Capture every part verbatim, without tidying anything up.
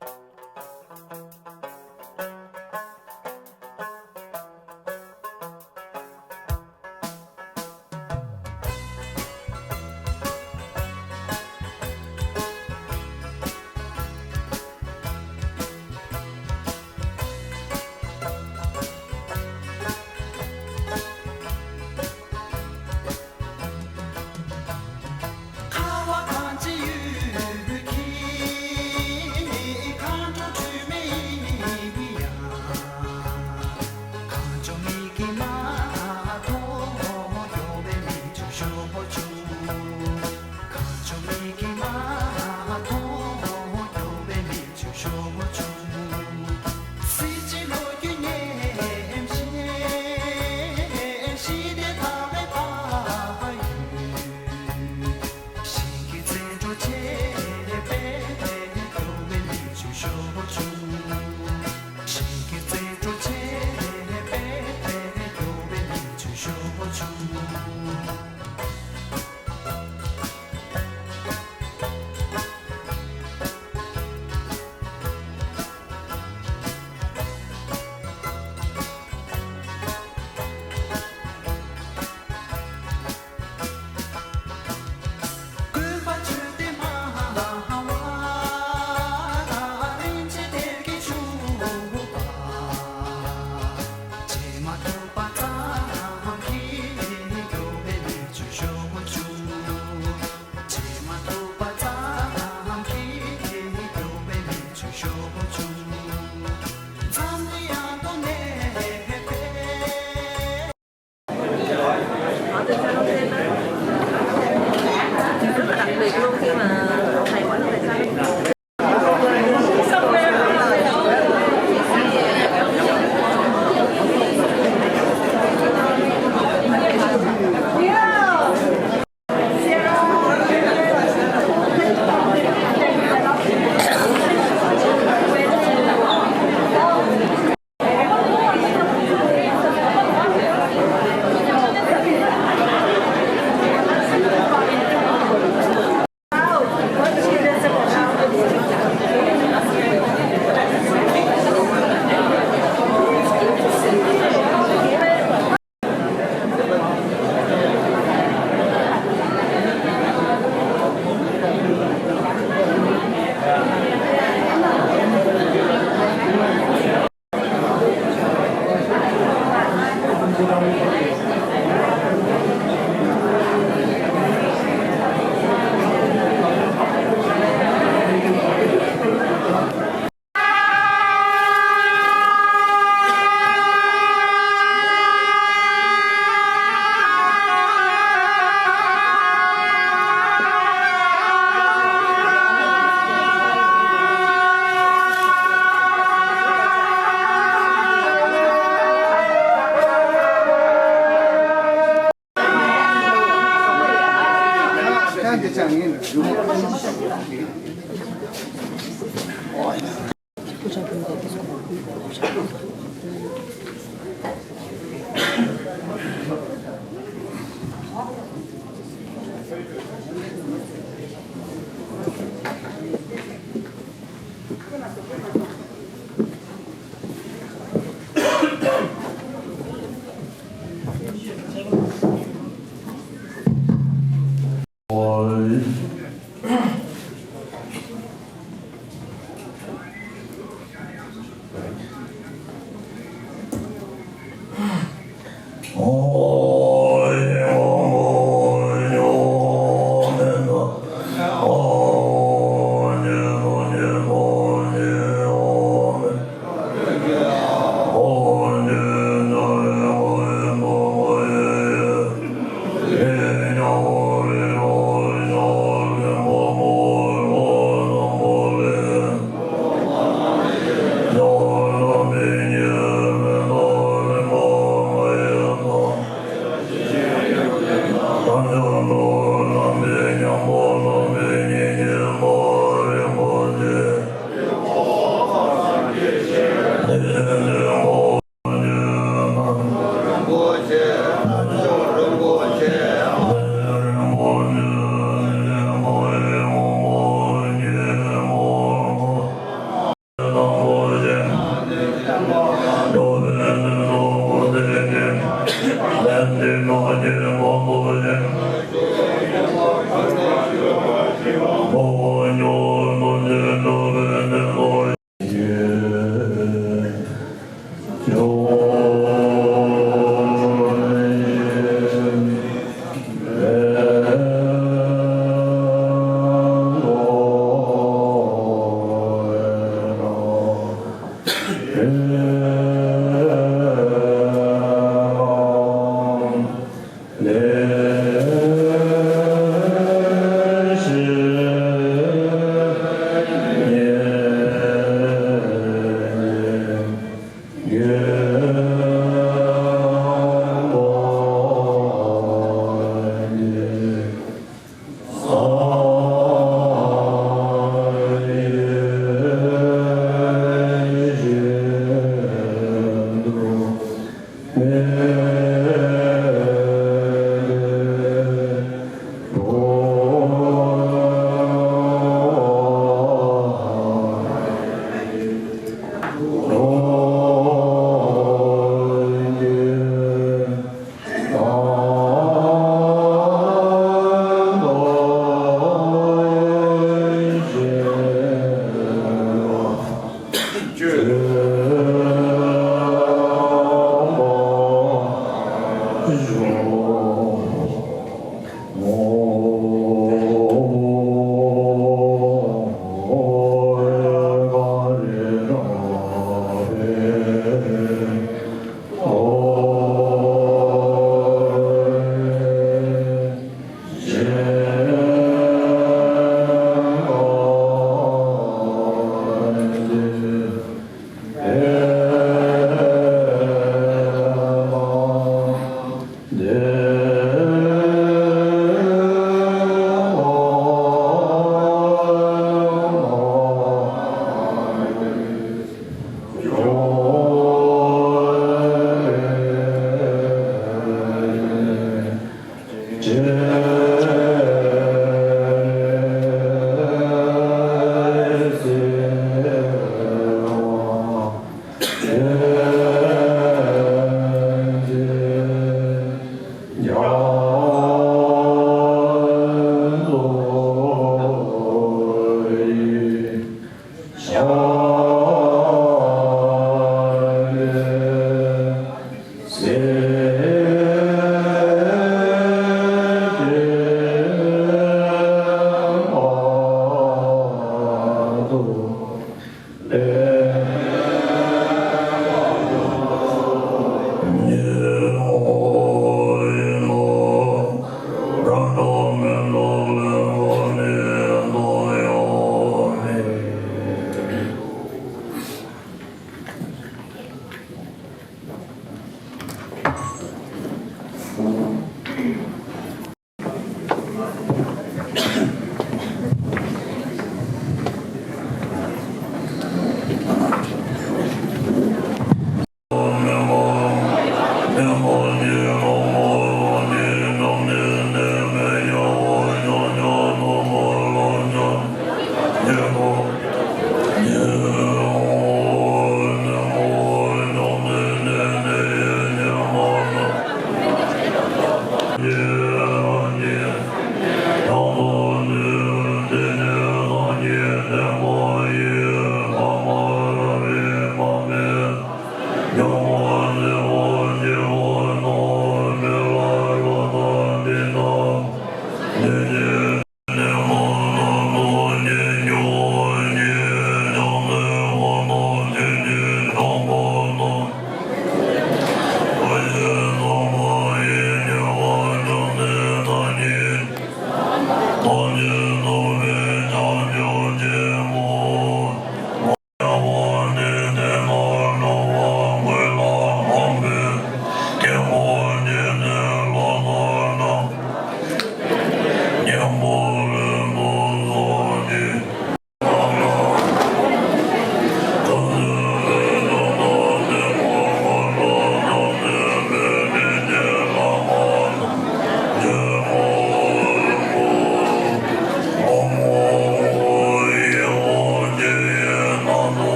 ཁ་བ་གང་ཅི་ཡོད་ཀྱི་མཁའ་འགྲོ་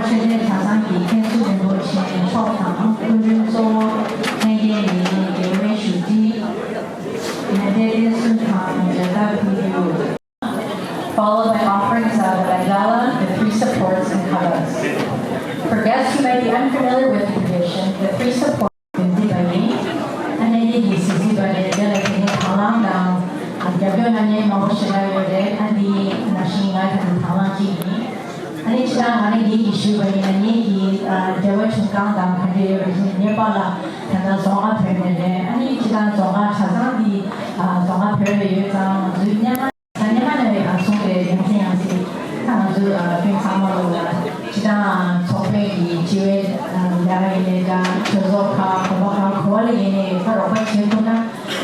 ཆོས་ལྡན་གྲྭ་ཚང་གི་མཁན་ཟུར་རིན་པོ་ཆེ་མཆོག་དང་སྐུ་མགྲོན་གཙོ་བོ་ལྷན་རྒྱས་ནས་དགེ་བའི་བཞུགས་ཁྲི་མཎྜལ་སྟན་གསུམ་དང་མཇལ་དར་ཕུལ་རྒྱུ། Followed by offerings of Mandala, the three supports and Kavas. For guests who might be unfamiliar with the tradition, the three supports འདི་པ་ཡིན། ཨ་ནི་འདི་གི་གཟི་བརྗིད་པ་རེད། དེ་ལ་དེ་ནི་དང་བླངས་དང་རྒྱབ་སྐྱོར་གནང་མཁན་མང་པོ་ཞེ་དྲག་ཡོད་རེད། ཨ་འདི་ནང་བཞིན་ང་དང་དང་བླངས་གཅིག་ཡིན། ཨ་ནི་ཕྱི་ནང་ང་ནི་འདི་གི་ཞུས་པ་ཡིན་ན་ངེད་ཀྱི་འབྲེལ་བ་བྱུང་སྟངས་དང་ག་འདྲ་ཡོད་རེད། ངེད་པ་ལ་ད་ལྟ་རྫོང་ཁ་བོད་ནས་རེད། ཨ་ནི་ཕྱི་ནང་རྫོང་ཁ་གྲྭ་ཚང་འདི་རྫོང་ཁ་བོད་ལ་ཡོད་ཙང་ང་ཚོའི་སྙན་ངག་ད་སྙན་ངག་ནང་ལ་གང་གསུངས་པའི་ཡང་སེ་ཡང་སེ་ད་ང་ཚོ་ཨ་ཁྱོད་ཚང་མ་ལོ་ལ་སྤྱི་བཏང་ཚོགས་པའི་གི་སྤྱི་བའི་ཨ་ཡ་ཡིན་ནའི་འདྲ། གྲོས་ཚོགས་ཁག་གོམ་པ་ཁག་ག་བ་ལ་ཡིན་ནའི་ད་རོགས་པ་བྱེད་ཐུབ་ན་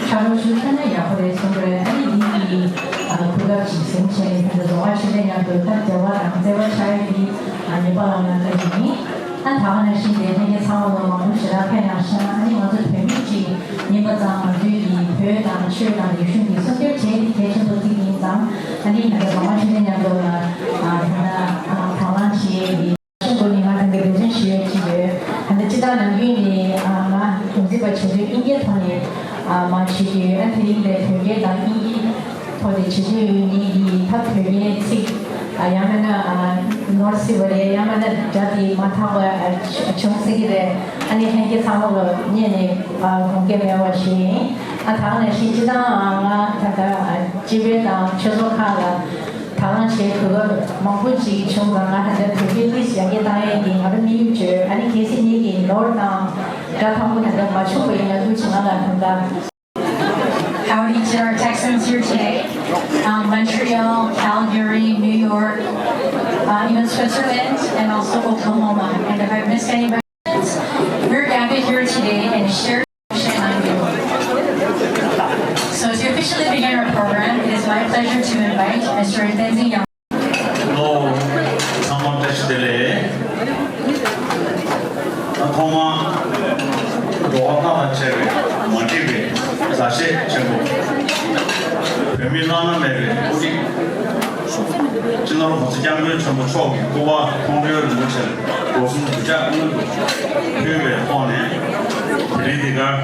ཕྱག་རོགས་ཞུ་ཐུབ་ན་ཡག་པོ་རེད་གསུངས་པ་རེད། ཨ་ནི་འདི་གི་ཨ་གོ་སྐབས་ཅིག་ཟིན་བྱས་ནས་ད་ལྟ་རྫོང་ཁ་ཆོས་སྡེ་མཉམ་དུ་ད་འབྲེལ་བ་དང་བརྩེ་བ་ཆགས་ཡས་འདི་ཨ་ངེད་པ་ལ་ང་ལྟ་ཡིན། ད་ད་ག་ནང་བཞིན་དེ་ལྷན་རྒྱས་ཚང་མ་ལ་མང་པོ་ཞེ་དྲག་ཕེབས་གནང་ཤག་ཨ་ནི་ང་ཚོ་བོད་མི་གཅིག་ཡིན་པ་ཙང་ང་ཚོའི་གི་བོད་དང་ཆོས་དང་རིག་གཞུང་གི་སྲུང་སྐྱོབ་བྱེད་ཡས་དེ་གལ་ཆེན་པོ་གཅིག་ཡིན་ཙང་ཨ་ནི་ང་ཚོ་རྫོང་ཁ་ཆོས་སྡེ་མཉམ་དུ་ལ་ཨ་ད་ལྟ་ཨ་དང་བླངས་བྱེད་ཡས་ཀྱི་ཤུགས་སྒོ་ནས་ང་ད་ལྟ་འབད་བརྩོན་ཞུ་ཡས་ཅིག་ཡོད། ད་ལྟ་སྤྱི་བཏང་ནམ་རྒྱུན་ནས་ཨ་ང་གུང་ཚིགས་པ་བྱེད་དུས་དབྱིན་སྐད་ཐོག་ནས་ཨ་མར་བྱེད་ཀྱི་ཡོད། ཨ་དེ་རིང་ལས་བོད་སྐད་དང་དབྱིན་སྐད་ཐོག་ནས་བྱེད་ཀྱི་ཡོད། ངེད་ཀྱི་ད་བོད་སྐད་ཚིག་ཨ་ཡང་མིན་ན་ཨ་ནོར་སྲིད་པ་རེད། ཡང་མིན་ན་སྒྲ་དེ་མ་དག་པ་ཨ་བྱུང་སྲིད་ཀྱི་རེད། ཨ་ནི་ལྷན་རྒྱས་ཚང་མ་ལ་སྙན་ནས་ཨ་དགོངས་འགལ་མེད་པ་ཞུ་ཡིན། ཨ་ད་ག་ནང་བཞིན་སྤྱི་བཏང་ཨ་ང་ད་ལྟ་ཨ་སྤྱི་པའི་དང་ཆོས་ཚོགས་ཁག་ལ་དང་བླངས་བྱེད་དགོས་སྐབས་མང་པོ་ཅིག་བྱུང་ཙང་ང་ད་ལྟ་བོད་སྐད་ལིས་ཡར་རྒྱས་བཏང་ཡས་ཀྱི་ང་རང་དམིགས་ཡུལ་བརྗོད། ཨ་ནི་གལ་སྲིད་ངེད་ཀྱི་ནོར་དང་སྒྲ་དག་པོ་ད་ལྟ་མ་བྱུང་བ་ཡིན་ན་ཐུགས་རྗེ་ཆེ། ང་ལ་ད་ལྟ Howdy to our Texans here today, um, Montreal, Calgary, New York, uh, even Switzerland, and also Oklahoma. And if I've missed anybody, we're gathered here today and share So to officially begin our program, it is my pleasure to invite Mister Tenzin Yang. ལོ་ཚང་མ་བཀྲ་ཤིས་བདེ་ལེགས། ཐོག་མར་འགྲོ་བ་སྣ་དང་བཅས་པའི་མ་འདྲིས་པའི་མཛའ་བཤེས་ཆེན་པོ། བོད་མི་བླ་ན་མེད་པའི་དབུ་ཁྲིད། སྤྱི་ནོར་༸གོང་ས་༸སྐྱབས་མགོན་ཆེན་པོ་མཆོག་གི་སྐུ་པར་མཐོང་གྲོལ་རིན་པོ་ཆེར་སྒོ་གསུམ་གུས་ཕྱག་སྔོན་དུ་ཕུལ་བའི་ཐོག་ནས། དེ་རིང་འདི་གར་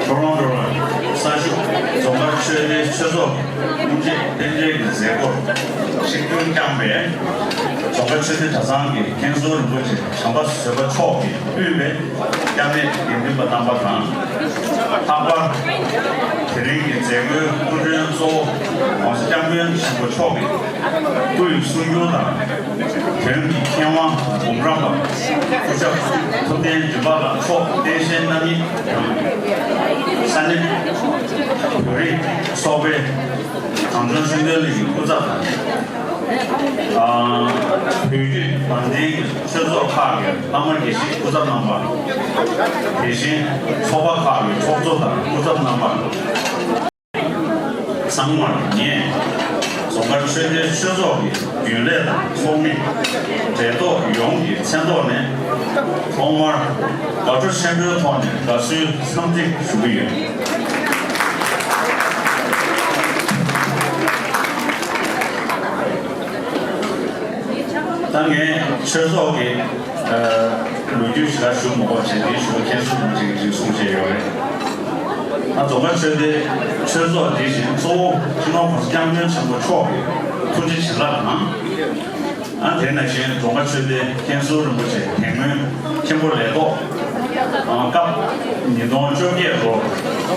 ཊོ་རོན་ཊོ་ལ་གསར་བཞུགས་རྫོང་དཀར་ཆོས་སྡེའི་ཆོས་ཚོགས་དབུ་འབྱེད་རྟེན་འབྲེལ་གྱི་མཛད་སྒོར་ཆིབས་བསྒྱུར་བསྐྱངས་པའི་རྫོང་དཀར་ཆོས་སྡེ་གྲྭ་ཚང་གི་མཁན་ཟུར་རིན་པོ་ཆེ་བྱམས་པ་བཟོད་པ་མཆོག་གིས་དབུས་པའི་སྐྱབས་གནས་དགེ་འདུན་པ་རྣམ་པ་དང་། ལྷག་པར་དེ་རིང་གི་མཛད་སྒོའི་སྐུ་མགྲོན་གཙོ་བོ་༸གོང་ས་༸སྐྱབས་མགོན་ཆེན་པོ་མཆོག་གི་སྐུ་ཡི་གསུང་སྒྱུར་དང་། དོན་གྱི་མཁས་དབང་འབུམ་རམས་པ་སྐུ་ཞབས་ཐུབ་བསྟན་སྦྱིན་པ་ལགས་མཆོག་རྟེན་བཞེངས་གནང་མཁན་དང་། ས་གནས་བོད་རིགས་ཚོགས་པའི་གངས་ལྗོངས་ཆོས་ལྡན་གླིང་གི་སྐུ་ཚབ་དང་། ཨ་བོད་བརྒྱུད་དགའ་ལྡན་གྱི་ཆོས་ཚོགས་ཁག་གི་བླ་མ་དགེ་བཤེས་སྐུ་ཚབ་རྣམ་པ། དེ་བཞིན་ཚོགས་པ་ཁག་གི་ཚོགས་གཙོ་དང་སྐུ་ཚབ་རྣམ་པ། ཚང་མར་ངས་རྫོང་དཀར་ཆོས་སྡེའི་ཆོས་ཚོགས་ཀྱི་རྒྱུན་ལས་དང་ཚོགས་མི། གྲལ་གཏོགས་ཡོངས་ཀྱི་མཚན་ཐོག་ནས་ཐོག་མར་དགའ་སྤྲོ་ཆེན་པོའི་ཐོག་ནས་དགའ་བསུའི་འཚམས་འདྲི་ཞུ་གི་ཡོད། ད་ངས་ཆོས་ཚོགས་ཀྱི་ལོ་རྒྱུས་ཞེ་དྲག་ཞུ་མ་དགོས་པ་བྱས་ཏེ་ཞུ་བ་མཁན་ཟུར་རིན་པོ་ཆེ་གིས་ཅིག་གསུངས་བཞག་ཡོད་རེད། ད་རྫོང་དཀར་ཆོས་སྡེ་ཆོས་ཚོགས་འདི་བཞིན་གཙོ་བོ་སྤྱི་ནོར་༸གོང་ས་༸སྐྱབས་མགོན་ཆེན་པོ་མཆོག་གི་ཐུགས་རྗེ་བྱིན་རླབས་དང་། ཨ་དེ་ནང་བཞིན་རྫོང་དཀར་ཆོས་སྡེ་མཁན་ཟུར་རིན་པོ་ཆེ་དེ་སྔོན་མཁན་པོ་ལས་ཐོག་སྐབས་ཉིས་སྟོང་བཅོ་བརྒྱད་ལོར་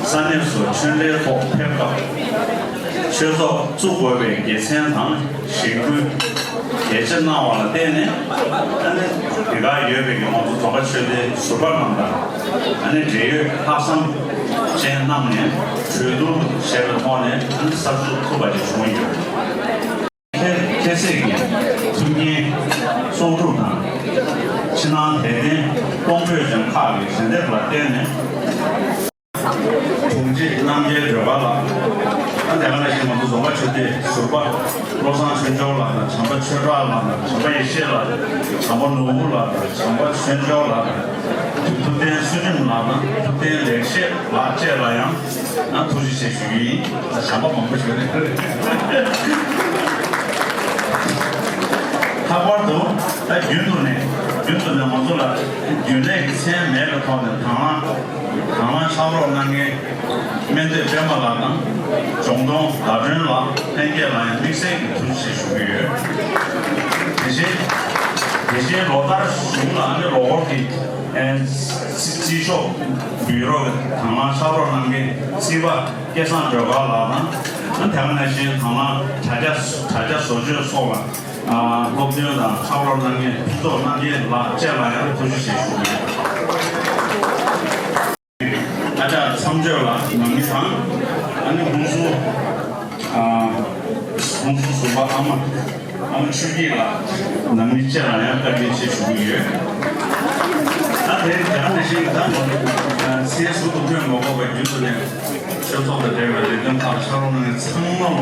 ས་གནས་སུ་ཆོས་འབྲེལ་ཐོག་ཕེབས་སྐབས་ཆོས་ཚོགས་བཙུགས་དགོས་པའི་དགེ་མཚན་དང་གཞེན་སྐུལ་གལ་ཆེ་གནང་བ་ལ་བརྟེན་ནས། ཨ་ནི་དེ་གར་ཡོད་པའི་ང་ཚོ་རྫོང་དཀར་ཆོས་སྡེའི་ཟུར་པ་རྣམས་དང་། ཨ་ནི་འབྲེལ་ཡོད་ལྷག་བསམ་ཅན་རྣམས་ནས་གྲོས་བསྡུར་བྱས་པའི་ཐོག་ནས་ཨ་ནི་གསར་འཛུགས་ཐུབ་པ་ཞིག་བྱུང་ཡོད། ཁྱེད་ཁྱེད་ཚོས་ཀྱི་ཐུགས་ཉིན་གསོག་སྒྲུབ་དང་། ཕྱི་ནང་དད་ལྡན་གཏོང་ཕོད་ཅན་ཁག་གི་ཞལ་འདེབས་ལ་བརྟེན་ནས། དྲུང་ཆེ་རྣམ་རྒྱལ་སྒྲོལ་དཀར་ལགས། ཨ་དེ་ག་ནང་བཞིན་ང་ཚོ་རྫོང་དཀར་ཆོས་སྡེའི་ཟུར་པ་བློ་བཟང་ཆོས་འབྱོར་ལགས་དང་། བྱམས་པ་ཆོས་གྲགས་ལགས་དང་། བྱམས་པ་ཡེ་ཤེས་ལགས་དང་། བྱམས་པ་ནོར་བུ་ལགས་དང་། བྱམས་པ་ཆོས་འབྱོར་ལགས་དང་། ཐུབ་བསྟན་བསོད་ནམས་ལགས་དང་། ཐུབ་བསྟན་ལེགས་བཤད་ལགས་བཅས་ལ་ཡང་ཨ་ཐུགས་རྗེ་ཆེ་ཞུ་གི་ཡིན། ཨ་བྱམས་པ་མང་པོ་ཞུ་ནས། ལྷག་པར་དུ། ད་རྒྱུན་དུ་ནས་རྒྱུན་དུ་ནས་ང་ཚོ་ལ་རྒྱུན་ལས་ཀྱི་མཚན་མེད་པའི་ཐོག་ནས་དང་བླངས་དང་བླངས་ཕྱག་རོགས་གནང་མཁན་སྨན་སྟོད་པད་མ་ལགས་དང་ལྗོངས་མཐོང་ཟླ་སྒྲོན་ལགས་ལྷན་རྒྱས་ལ་ཡང་དམིགས་བསལ་གྱི་ཐུགས་རྗེ་ཆེ་ཞུ་གི་ཡོད། དེ་བཞིན་དེ་བཞིན་ལོ་ལྟར་གཞུང་ལ་ཨ་ནི་ལོ་འཁོར་གྱི་ཨེ་རྩིས་ཤོག་འབུལ་རོགས་དང་བླངས་ཕྱག་རོགས་གནང་མཁན་རྩིས་པ་སྐལ་བཟང་སྒྲོལ་དཀར་ལགས་དང་། དེ་ག་ནང་བཞིན་དང་བླངས་དྲ་རྒྱ་དྲ་རྒྱ་བཟོ་བཅོས་སོགས་ལ་སློབ་སྟོན་དང་ཕྱག་རོགས་གནང་མཁན་ཕུན་ཚོགས་རྣམ་རྒྱལ་ལགས་བཅས་ལ་ཡང་ཐུགས་རྗེ་ཆེ་ཞུ་གི་ཡོད། ཨ་ཅག་མཚམས་གཅོད་ལགས་ནང་མི་དང་། ཨ་ནི་ཧུན་སུར་ཨ་ཧུན་སུར་ཟུར་པ་ཨ་མ་ཨ་མ་ཆོས་སྐྱིད་ལགས་ནང་མི་བཅས་ལ་ཡང་བཀའ་དྲིན་ཆེ་ཞུ་གི་ཡོད། ད་དེ་དེ་ག་ནང་བཞིན་ད་ཚེ་ཟུར་དུ་སྐྱོན་མ་དགོས་པ་བརྒྱུད་དུ་ནས་ཆོས་ཚོགས་དང་འབྲེལ་བའི་ལས་དོན་ཁག་ཕྱག་རོགས་གནང་མཁན་ཚང་མ་ལ་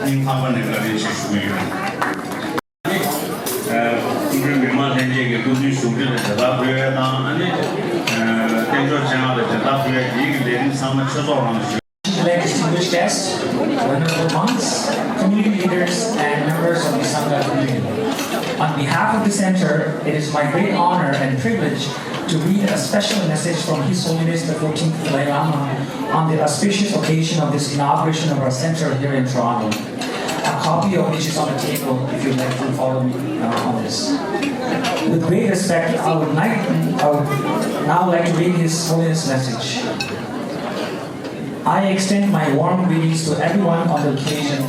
སྙིང་ཐག་པ་ནས་བཀའ་དྲིན་ཆེ་ཞུ་གི་ཡོད། སྐུ་མགྲོན་མི་མང་ལྷན་རྒྱས་ཀྱི་སྐུ་མདུན་བཞུགས་ཁྲི་ལ་མཇལ་དར་ཕུལ་བ་དང་། ཨ་ནི་རྟེན་མཆོག་སྤྱན་སྔ་ལ་མཇལ་དར་ཕུལ་བ་དེའི་གི་ལས་རིམ་ཚང་མ་ཆོས་ཚོགས་རང་ཞུ། Distinguished guests, venerable monks, community leaders, and members of the Sangha community. On behalf of the center, it is my great honor and privilege to read a special message from His Holiness the fourteenth Dalai Lama on the auspicious occasion of this inauguration of our center here in Toronto. A copy of which is on the table if you'd like to follow me uh, on this. With great respect, I would, like, I would now like to read His Holiness' message. I extend my warm greetings to everyone on the occasion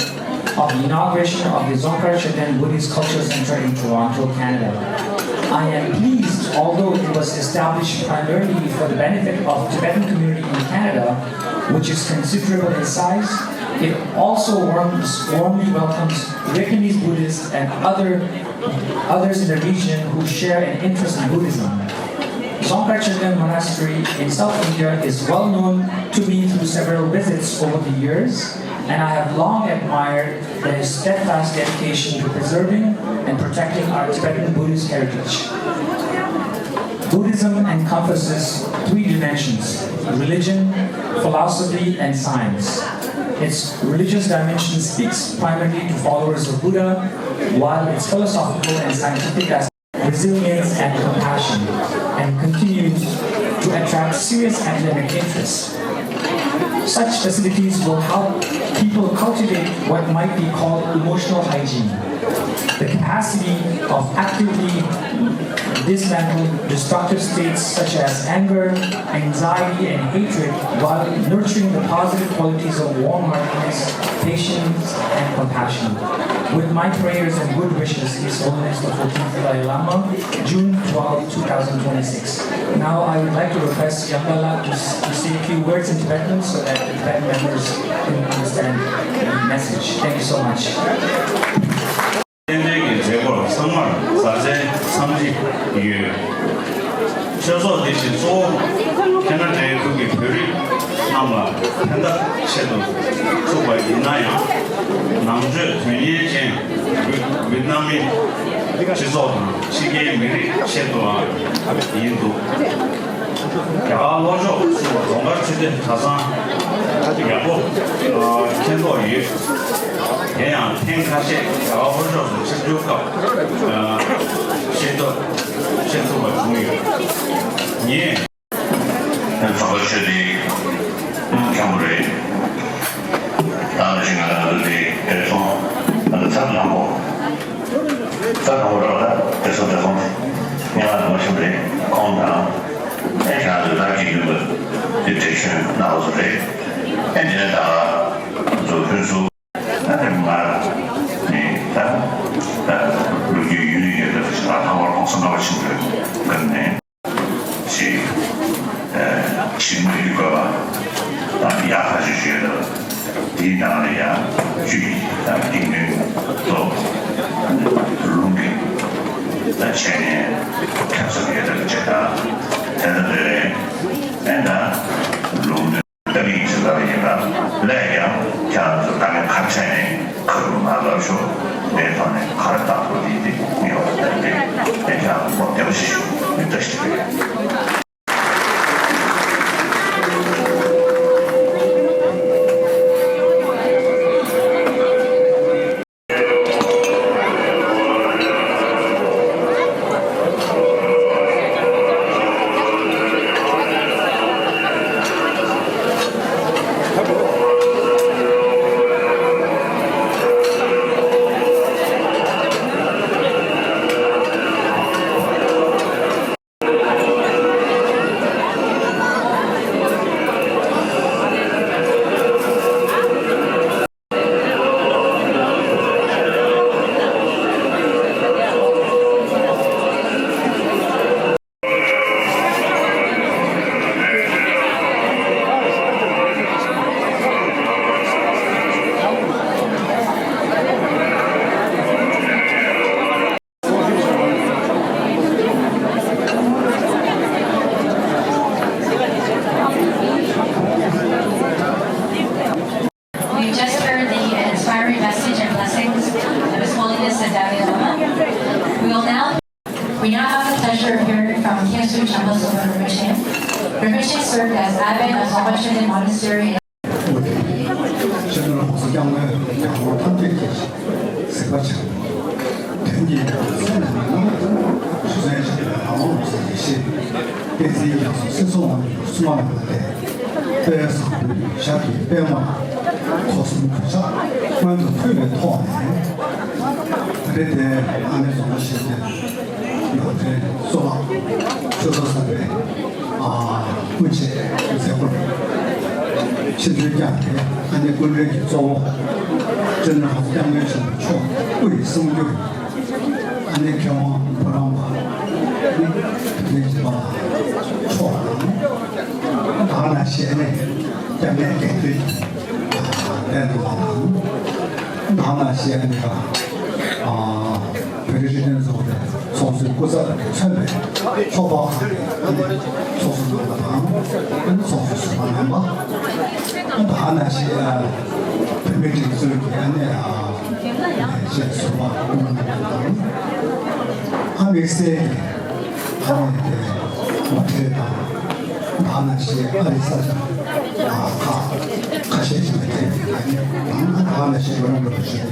of the inauguration of the Dzongkhar Choeden Buddhist Culture Center in Toronto, Canada. I am pleased, although it was established primarily for the benefit of Tibetan community in Canada, which is considerable in size, it also warms, warmly welcomes Vietnamese Buddhists and other, others in the region who share an interest in Buddhism. Dzongkhar Choeden Monastery in South India is well known to me through several visits over the years, and I have long admired their steadfast dedication to preserving and protecting our Tibetan Buddhist heritage. Buddhism encompasses three dimensions: religion, philosophy, and science. Its religious dimension speaks primarily to followers of Buddha, while its philosophical and scientific aspects resilience and compassion, and continues to attract serious academic interest. Such facilities will help people cultivate what might be called emotional hygiene, the capacity of actively dismantling destructive states such as anger, anxiety, and hatred, while nurturing the positive qualities of warm-heartedness, patience, and compassion. With my prayers and good wishes, His Holiness the fourteenth Dalai Lama, June twelfth, two thousand twenty-six. Now, I would like to request Yamba La to, s- to say a few words in Tibetan so that the Tibetan members can understand the message. Thank you so much. རྟེན་འབྲེལ་གྱི་མཛད་སྒོར་ཚང་མར་མཛའ་བརྩེའི་འཚམས་འདྲི་ཡོད། ཆོས་ཚོགས་འདི་བཞིན་གཙོ་བོ་ཁེ་ན་ཌའི་ཁུལ་གྱི་བོད་རིགས་རྣམས་ལ་ཕན་ཐབས་ཆེད་དུ་བཙུགས་པ་ཡིན་ན་ཡང་། ནང་ཆོས་དོན་གཉེར་ཅན་ཝི་ཝི་ཏི་ནམ་མི་སྤྱི་ཚོགས་དང་ཕྱི་རྒྱལ་མི་རིགས་ཆེད་དུའང་ཡིན་འདུག་རྒྱ་གར་ལྷོ་ཕྱོགས་སུ་རྫོང་དཀར་ཆོས་སྡེ་གྲྭ་ཚང་ཡག་པོ་མཁྱེན་རྟོགས་ཡོད། དེ་ཡང་ཐེངས་ཁ་ཤས་རྒྱ་གར་ལྷོ་ཕྱོགས་སུ་ཆིབས་བསྒྱུར་སྐབས་ཤེས་ཐུབ་ཤེས་ཐུབ་པ་བྱུང་ཡོད། ངས་རྫོང་དཀར་ཆོས་སྡེ་མཁན་པོ་རེད། ད་ནི་ང་ཚོ་དེ་དེ་སོང་ང་ཚོ་ཚབ་དང་པོ། ད་ནོར་བ་ལ་དེ་ཚོ་དེ་ཚོ་ཉ་ལ་མ་ཤོར་རེད། ཁོང་དང་ཨེ་ཁྱེད་ཚོ་ད་གི་ཡུལ་དེ་བྲེག་ཤོན་ནག་ཚོ་རེད། ཨེ་འདི་ནས་ད་ཚོ་ཕུན་ཚོགས་ཨ་དེ་མ་ནི་ད་ལོ་རྒྱུས་ཡུན་རིང་ཡོད་པའི་ཞིག་ལ་ཧ་བར་གོང་ས་ལྔ་པ་ཆེན་པོའི་སྐབས་ནས། ཞིག་ཞིག་མི་ཡུལ་དགོས་པ་དང་ཡག་ཁ་ཤས་ཤིག་ཡོད། དེའི་ནང་ལ་ཡང་བཅུད་དང་དགེ་འདུན་ཚོ་ལུང་གི་ད་བྱས་ནས་ཁྱབ་བསྒྲགས་ཡོད་པའི་ཆེད་དང་། དེ་ལྟར་རེད། ཨེ་ད་ལུང་སྟོན་ལྟ་བུའི་ཆེད་ལ་ཡིན་ན་ལས་ཀྱང་ཁྱེད་རང་ཚོ་ད་ནས་ཁ་བྱས་ནས་ཁ་རུ་མ་ལབ་ཤོག་དེའི་ཐོག་ནས་ཁ་ར་བཏགས་པོ་དེ་དེ་ངེས་པར་དུ་དེ་ཁྱེད་རང་ཚོ་བདེ་པོ་ཞིག་ཞུ་མི་ལྟ་ཞིག་རེད། We now have the pleasure of hearing from Khyentse Trengpa Sopa Rinpoche. Rinpoche served as abbot of Dzongpa Choeden Monastery. ཆེས་མཐོའི་གོང་ས་སྐྱབས་མགོན་རྒྱལ་བ་ཐམས་ཅད་ཀྱི་གཟིགས་པ་ཆེན་པོ། དོན་གྱི་ཡང་སེམས་ལ་མི་སྣང་བ་དང་ཞུ་མཚན་ཆེ་བའི་ལྷ་མོ་འོད་ཟེར་ཡེ་ཤེས། བསྟན་འཛིན་རྒྱ་མཚོ་སྲིད་གསུམ་དབང་ཕྱུག་སྲུང་མ་རྣམས་ལ་ཏེ། དཔལ་བཟང་པོའི་ཞབས་ཀྱི་པདྨོ་ཁོག་གསུམ་གོས་ཆག་སྔོན་དུ་ཕུལ་བའི་ཐོག་ནས། ད་རེས་ཏེ་ཨ་ནེ་རྫོང་པ་ཤེས་ལྡན་ནོར་འཛིན་གཙོ་ལགས་ཆོས་ཚོགས་གསར་པའི་ཨ་སྐུ་མཆེད་མཛད་སྒོར་ཆིབས་བསྒྱུར་བསྐྱངས་ཏེ། ཨ་ནེ་སྐུ་མགྲོན་གྱི་གཙོ་བོ་སྤྱི་ནོར་༸གོང་ས་༸སྐྱབས་མགོན་ཆེན་པོ་མཆོག་སྐུ་ཡི་གསུང་སྒྱུར། ཨ་ནེ་མཁས་དབང་བུ་རམ་པ་ནི་དེ་ལས་ཀྱི་པ་མཆོག་དང་། ད་ག་ནང་བཞིན་ཨ་ནེ་སྐྱབས་གནས་དགེ་འདུན་གྱི་ལས་དོན་པ་དང་། ད་ག་ནང་བཞིན་ཨ་ནེ་ཨ་བོད་རིགས་སྤྱི་མཐུན་ཚོགས་པའི་ཚོགས་གཙོའི་སྐུ་ཚབ་ཀྱིས་མཚོན་པའི་ཚོགས་པ་ཁག་གི་ཨ་ནེ་ཚོགས་གཙོ་རྣམ་པ་དང་། ཨ་ནེ་ཚོགས་གཙོ་ཟུར་པ་རྣམ་པ། ད་ག་ནང་བཞིན་བོད་མིའི་སྒྲིག་འཛུགས་ཀྱི་ཨ་ནེ་ཨ་ཞེས་ཟུར་པ་སྐུ་ངོ་རྣམ་པ་དང་། ཨ་དམིགས་བསལ་གྱི་ཨ་ནེ་དེ་ངོ་སྤྲོད་དང་། ད་ག་ནང་བཞིན་ཨ་རིའི་ས་ཆ་ཁག་ཁ་ཤས་ཤིག་ལ་ཕེབས་པའི་ཨ་ནེ་དང་། ད་ག་ནང་བཞིན་བོད་རང་གི་བོད་ཤོད་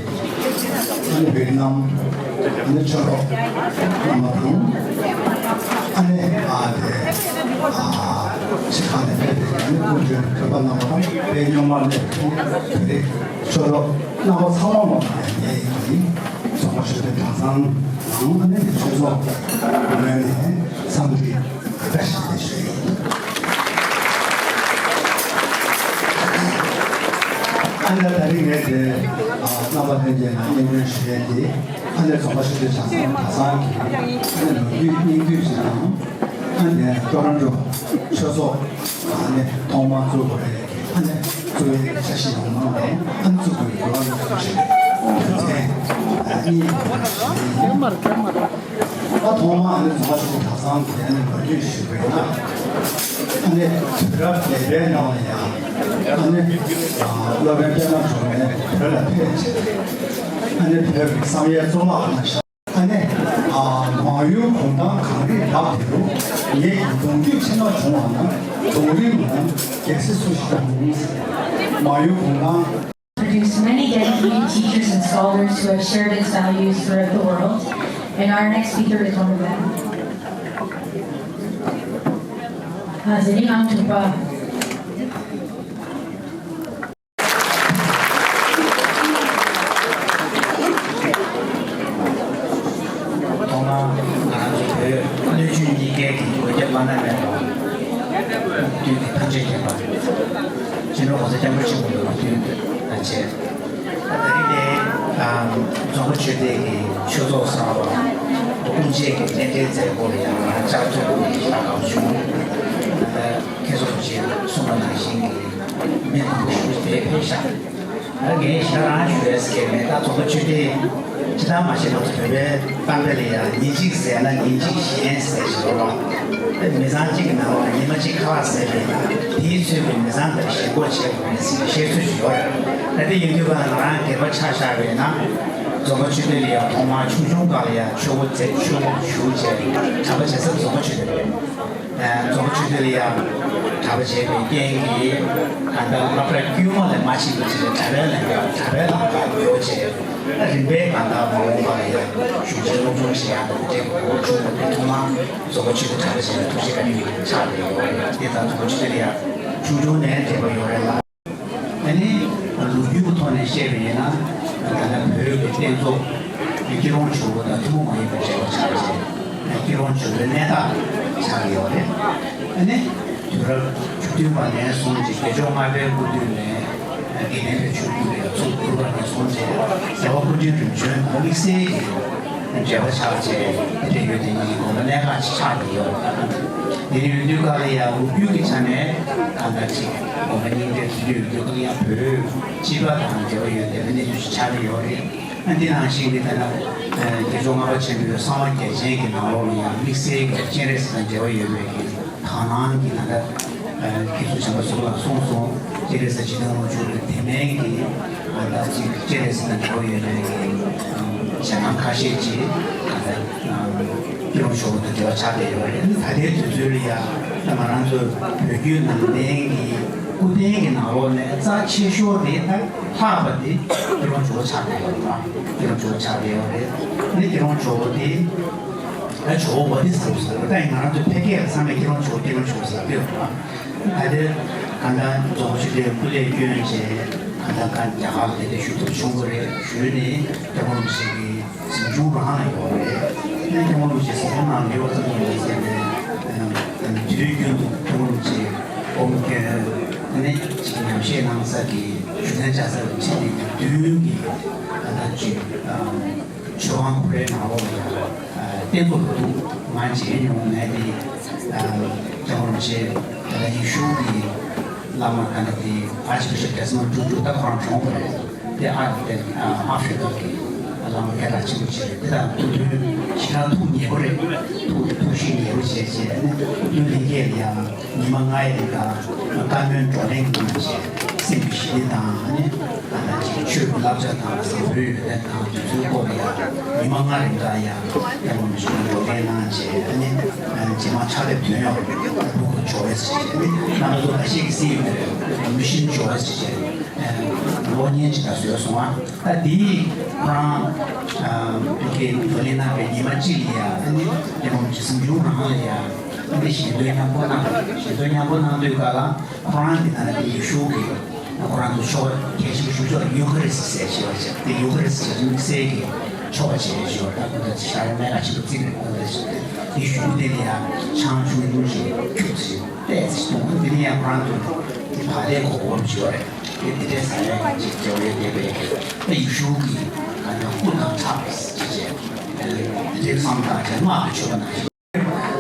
ཨ་ནེ་བེ་ནམ་ཨ་ནེ་ཆོས་གྲོགས་རྣམ་པ་དང་། ཨ་ནེ་ཨ་དེ་ཨ་ཕྱི་ཁ་ནས་ཕེབས་པའི་ཨ་ནེ་སྐུ་མགྲོན་བོད་པ་རྣམ་པ་དང་། བོད་རྙིང་མ་ནས་བོད་རིགས་ཆོས་གྲོགས་རྣམ་པ་ཚང་མ་ལ་ངས་ཀྱི་རྫོང་པ་ཆོས་སྡེ་གྲྭ་ཚང་ནང་ཨ་ནེ་ཆོས་ཚོགས་ངོས་ནས་འཚམས་འདྲི་བཀྲ་ཤིས་བདེ་ལེགས་ཞུ་ཡི་ཡིན། ཨ་ནེ་ད་རིང་ངས་དེ་རྣམ་པ་ལྷན་རྒྱས་ལ་སྙན་སྒྲོན་ཞུ་ཡས་དེ། ཨ་ནེ་རྫོང་པ་ཆོས་སྡེ་གྲྭ་ཚང་གྲྭ་ཚང་གི་ཨ་ནེ་ལོ་རྒྱུས་སྙིང་བསྡུས་ཤིག་དང་། ཨ་ནེ་ཊོ་རོན་ཊོ་ཆོས་ཚོགས་ཨ་ནེ་ཐོག་མར་བཙུགས་པ་རེད། ཨ་ནེ་གཙོ་བོའི་འཆར་གཞི་ཡོང་སྟངས་དང་། ཨ་ནེ་བཙུགས་པའི་དགོས་པ་ལ་སོགས་པའི་དོན་ཚན་གཉིས་ཡིན། ཨ་ཐོག་མར་ཨ་ནེ་རྫོང་པ་ཆོས་སྡེ་གྲྭ་ཚང་གི་ཨ་ནེ་ལོ་རྒྱུས་ཞུས་པ་ཡིན་ན། ཨ་ནེ་དུས་རབས་བརྒྱད་པའི་ནང་ལ་ཡང་ཨ་ནེ་སློབ་དཔོན་པདྨ་འབྱུང་གནས་བོད་ལ་ཕེབས་བྱས། ཨ་ནེ་བོད་ཀྱི་བསམ་ཡས་གཙུག་ལག་ཁང་ནང་བཞུགས། ཨ་ནེ་མང་ཡུལ་གུང་ཐང་གངས་རིའི་ལག་དེ་རུ། ངེད་ཀྱི་གདུང་རྒྱུད་ཕྱི་མ་བྱུང་བ་ན། གདུང་རིང་ངམ་རྒྱལ་སྲིད་སུ་ཞིག་འོང་། མང་ཡུལ་གུང་ཐང་། Produced many dedicated teachers and scholars who have shared its values throughout the world, and our next speaker is one of them. Hazirin Angtupa. ཐོག་མར་ང་རང་ཚོ་བོད་སྣོད་བཅུད་གཉིས་ཀའི་གི་འོད་རྒྱལ་བླ་ན་མེད་པ། དུས་ཀྱི་ཐམས་ཅད་མཁྱེན་པ། སྤྱི་ནོར་༸གོང་ས་༸སྐྱབས་མགོན་ཆེན་པོ་མཆོག་དང་བཅས། ད་རེས་དེ་རྫོང་པ་ཆོས་སྡེ་གི་ཆོས་ཚོགས་གསར་པ་དབུ་འབྱེད་ཀྱི་རྟེན་འབྲེལ་མཛད་སྒོ་ལ་ཡང་ང་བཅར་ཐུབ་པ་ཞེ་དྲག་དགའ་པོ་བྱུང་། ད་མཁན་ཟུར་པ་ཅིག་གསུངས་པ་ནང་བཞིན་གྱི་མི་མང་པོ་ཞིག་དེ་ཕེབས་ཤག་ད་ངས་ཞེ་དྲག་རང་ཞུ་ཡས་ཀྱི་མེད། ད་རྫོང་པ་ཆོས་སྡེ་ཅི་ལྟར་མ་བྱས་ན་བོད་པའི་གཏམ་དཔེ་ལ་ཡང་ཉིན་གཅིག་ཟས་ན་ཉིན་གཅིག་ཞེན་ཟེར་ཞིག་ཡོད་རེད། མི་ཚང་གཅིག་གི་ནང་ལ་ཉི་མ་གཅིག་ཁ་ལག་ཟས་པས་ན་དེའི་ཚོད་ཀྱིས་མི་ཚང་དེར་ཞེན་ཁོག་བྱེད་དགོས་པའི་བཤད་ཚུལ་ཞིག་ཡོད་རེད། ད་དེ་ཡིན་དུས་ཀ་ང་རང་སྒེར་པ་ཆ་བཞག་པས་ན། རྫོང་པ་ཆོས་སྡེ་ལ་ཡང་ཐོག་མར་ཆུང་ཆུང་སྒང་ལ་ཡང་ཆོས་སྒོ་འཛིན་ཆོས་སྒོ་ཞུགས་བྱས་གྲྭ་པ་བྱེད་ས་རྫོང་པ་ཆོས་སྡེ་རེད། རྫོང་པ་ཆོས་སྡེ་ལ་ཡང་གྲྭ་པ་བྱས་པའི་རྐྱེན་གྱིས་གང་ལྟར་སློབ་གྲྭ་དཀྱུས་མ་ལས་མ་ཕྱིན་པ་བྱས་ནས་གྲྭ་པའི་ལམ་ཁར་གྲྭ་པའི་ལམ་ཁར་ཡོད་བྱས། རིམ་པས་གང་ལྟར་མ་འོངས་པ་ལ་ཡང་གཞུང་ཆེན་སློབ་སྦྱོང་བྱེད་ཡག་དང་འབྲེལ་བའི་གོ་སྐབས་བྱུང་བ་དེ་ཐོག་མར་རྫོང་པ་ཆོས་སྡེ་གྲྭ་པ་བྱས་ནས་ཐུགས་རྗེ་བཀའ་དྲིན་ཆགས་བསྡད་ཡོད་རེད། དེ་ལྟར་རྫོང་པ་ཆོས་སྡེ་ལ་ཡང་ཆུང་ཆུང་ནས་དད་པ་ཡོད་རེད་ལ། ཨ་ནི་ལོ་རྒྱུས་ཀྱི་ཐོག་ནས་བཤད་པ་ཡིན་ན། ད་ལྟ་བོད་ཀྱི་རྟེན་གཙོ་སྐྱིད་གྲོང་ཇོ་བོ་དང་ཐུན་མོང་མ་ཡིན་པའི་འབྲེལ་བ་ཆགས་བྱས། སྐྱིད་གྲོང་ཇོ་བོའི་གནས་བདག་ཆགས་ཡོད་རེད། ཨ་ནི་དུས་རབས་བཅུ་བདུན་པ་ནས་བཟུང་སྟེ་རྒྱལ་མཆོག་ལྔ་པའི་སྐུ་དུས་ནས་དགེ་ལྡན་པའི་ཆོས་བརྒྱུད་ལ་ཚུར་བསྒྱུར་བ་ནས་བཟུང་སྟེ་རྒྱལ་བ་སྐུ་ཕྲེང་རིམ་བྱོན་དང་དམིགས་བསལ་གྱི་འབྲེལ་བ་ཆགས་བྱས། དེ་འབྲེལ་ཡོད་དེ་ཉིད་ཀྱི་དགོན་པ་གནད་འགག་ཅིག་ཆགས་བསྡད་ཡོད་རེད། དེ་ཡིན་དུས་ཀ་ལ་ཡང་ལོ་རྒྱུས་ཀྱི་ཆ་ནས་གང་ལྟར་ཅིག་དགོན་པ་རྙིང་གྲས་དེ་དུས་ཡོད་དུས་ཀ་ལ་ཡང་བོད་སྤྱི་པ་དང་འབྲེལ་བ་ཡོད་བསྡད་པའི་གནས་ཚུལ་ཞིག་ཆགས་བསྡད་ཡོད་རེད། ཨ་འདི་ནང་བཞིན་གྱི་ད་ལྟ་རྒྱལ་མཆོག་ལྔ་པ་ཆེན་པོའི་གསང་བ་རྒྱ་ཆེན་གྱི་ནང་ལོགས་ལ་ཡང་དམིགས་བསལ་གྱི་སྤྱན་རས་གཟིགས་དང་འབྲེལ་བ་ཡོད་པའི་གི་དག་སྣང་གི་ད་ལྟ་དགེ་ཚུལ་བྱམས་པ་ཟུར་ལ་གསུངས་སོང་། སྤྱན་རས་གཟིགས་འཇིག་རྟེན་དབང་ཕྱུག་གི་དེ་མིན་གྱི་ད་ལྟ་ཅིག་སྤྱན་རས་གཟིགས་དང་འབྲེལ་བ་ཡོད་པའི་གི་ཞལ་སྣང་ཁ་ཤས་ཅིག་ད་ལྟ། སྐྱིད་གྲོང་ཇོ་བོ་དང་འབྲེལ་བ་ཆགས་བསྡད་ཡོད་རེད། ད་ལྟའི་དུས་ཚོད་ལ་ཡ་ད་ང་རང་ཚོ་བོད་བརྒྱུད་ནང་བསྟན་གྱི་སྐུ་རྟེན་གྱི་ནང་ལོགས་ནས་རྩ་ཆེ་ཤོས་དེ་ད་ལྷག་པ་དེ་སྐྱིད་གྲོང་ཇོ་བོ་ཆགས་བསྡད་ཡོད་རེད། སྐྱིད་གྲོང་ཇོ་བོ་ཆགས་བསྡད་ཡོད་རེད། ཨ་ནི་སྐྱིད་གྲོང་ཇོ་བོ་དེ་ད་ཇོ་བོ་བོ་དྷི་ས་ཏྭ་ཟེར་བ། ད་ཡིན་ང་རང་ཚོ་ཕལ་སྐད་ལ་ཚང་མས་སྐྱིད་གྲོང་ཇོ་བོ་སྐྱིད་གྲོང་ཇོ་བོ་ཟེར་གྱི་ཡོད་རེད། ད་དེ་གང་ལྟར་རྫོང་ཆུ་དེ་སྐུ་ལས་བསྐྱོན་བྱས་གང་ལྟར་གང་རྒྱ་གར་ལ་དེ་འདྲ་ཞུ་ཐུབ་བྱུང་གི་རེད། ཞུས་ནས་སྐྱབས་མགོན་རིན་པོ་ཆེ་གི་གཟིམ་ཆུང་རང་ལ་ཡོད་རེད། ཨ་ནི་སྐྱབས་མགོན་རིན་པོ་ཆེ་གཟིམ་ཆུང་ནང་ལ་ཡོད་ཙམ་ཡིན་ཟེར་ནས་དུས་རྒྱུན་དུ་སྐྱབས་མགོན་རིན་པོ་ཆེ་སྒོམ་སྐྱོན་ཨ་ནི་ཅིག་ཉམས་བཞེས་གནང་ས་གི་བཞུགས་གདན་བཅའ་ས་གི་ཕྱི་ནས་མདུན་གྱི་ད་ལྟ་ཅིག་ཆོས་དབང་ཁོ་རའི་ནང་ལོགས་ལ་ཡང་རྟེན་གཙོ་ལ་འདུག་ང་མཇལ་མྱོང་མེད་དེ། སྐྱབས་མགོན་རིན་པོ་ཆེ་ད་ལྟ་ཡེ་ཤུ་གི་བླ་མ་ག་ན་དེ་ཨར་ཅི་བི་ཤོབ་ཌེ་སི་མོན་ཊུ་ཊུ་ད་ཁོ་རང་གྲོངས་པ་རེད། དེ་ཨ་དེ་ཨ་ཧྥ་རི་ཀ་གི་བླ་མ་གལ་གནད་ཆེན་པོ་ཅིག་རེད། དེ་དང་ཐུག་དུས་ཞེ་དྲག་ཐུགས་མཉེས་པོ་རེད། ཐུགས་ཐུགས་གཤིས་མཉེས་པོ་བྱས་བྱས་ནས་ལྷན་རྒྱས་ལ་ཡང་ཉི་མ་ལྔའི་རིང་ལ་བཀའ་མོལ་བགྲོ་གླེང་གནང་བྱས་སེམས་ཀྱི་ཞི་བདེ་དང་ནི་ད་ལྟ་ཅིག་ཆོས་ཀྱི་བསླབ་བྱ་དང་བཟང་པོའི་ཡོན་ཏན་དང་དེ་ཚོའི་སྐོར་ལ་ཡང་ཉི་མ་ལྔ་རིང་ལ་ཡང་སྐྱབས་མགོན་རིན་པོ་ཆེ་བགྲོ་གླེང་གནང་བྱས་ནི་རྗེས་མ་ཕྱག་ལེབ་ཐོན་ཡོད་རེད། ལུག་གུ་ཇོ་ཝེ་ཟེར་བྱས་ནི་རྣམ་པ་ཚོ་ད་ཤེས་ཀྱི་སྲིད་ཡོད་རེད། མི་ཤིན་ཇོ་ཝེ་ཟེར་བྱས་ནི་ལོ་གཉིས་ཅིག་ད་བཟོས་སོང་ཨ། ད་དེ་ཁོ་རང་བོད་སྐད་བགྲོ་གླེང་གནང་བའི་ཉི་མ་གཅིག་ལ་ཡང་ནི་སྐྱབས་མགོན་རིན་པོ་ཆེ་གཟིམ་ཆུང་རང་ལ་ཡང་ནི་ཞལ་འདོན་མཉམ་པོ་གནང་། ཞལ་འདོན་མཉམ་པོ་གནང་དུས་ག་ལ་ཁོ་རང་གི་ད་ནི་དེ་ཡེ་ཤུ་གི་ཁོ་རང་ཚོ་ཆོ་ག་གལ་ཆེན་པོ་ཞུ་ཕྱོགས་ཡུ་ཁ་རི་སི་ཟེར་ཞེས་པ་ཞིག་དེ་ཡུ་ཁ་རི་སི་ཟེར་དམིགས་བསལ་གྱི་ཆོ་ག་བྱེད་ཞེས་པ་ད་ཁོ་ཚོ་ཤར་མེ་ལ་ཆེན་པོ་བརྩིགས་རེད། ཁོ་ཚོ་དེ་ཞུ་དེ་ལ་ཡང་ཆང་ཆུང་ཆུང་ཞིག་ཁྱུག་ཙམ་ཏོག་ཙམ་འཐུང་། དེ་ནས་ཡང་ཁོ་རང་ཚོ་དེ་བག་ལེབ་གོ་གོམ་བྱེད་པ་རེད། དེ་དེ་འདྲའི་ས་ཡ་གཅིག་བརྒྱབ་ཡོད་དེ་བས་ད་ཡེ་ཤུ་གི་ད་ནི་སྐུ་དང་ཕྲད་པ་ཞེས་བྱས་དེ་འདྲའི་བསམ་བཏང་བྱས་སྔགས་ཀྱི་མཆོད་པ་གནང་ཞིང་།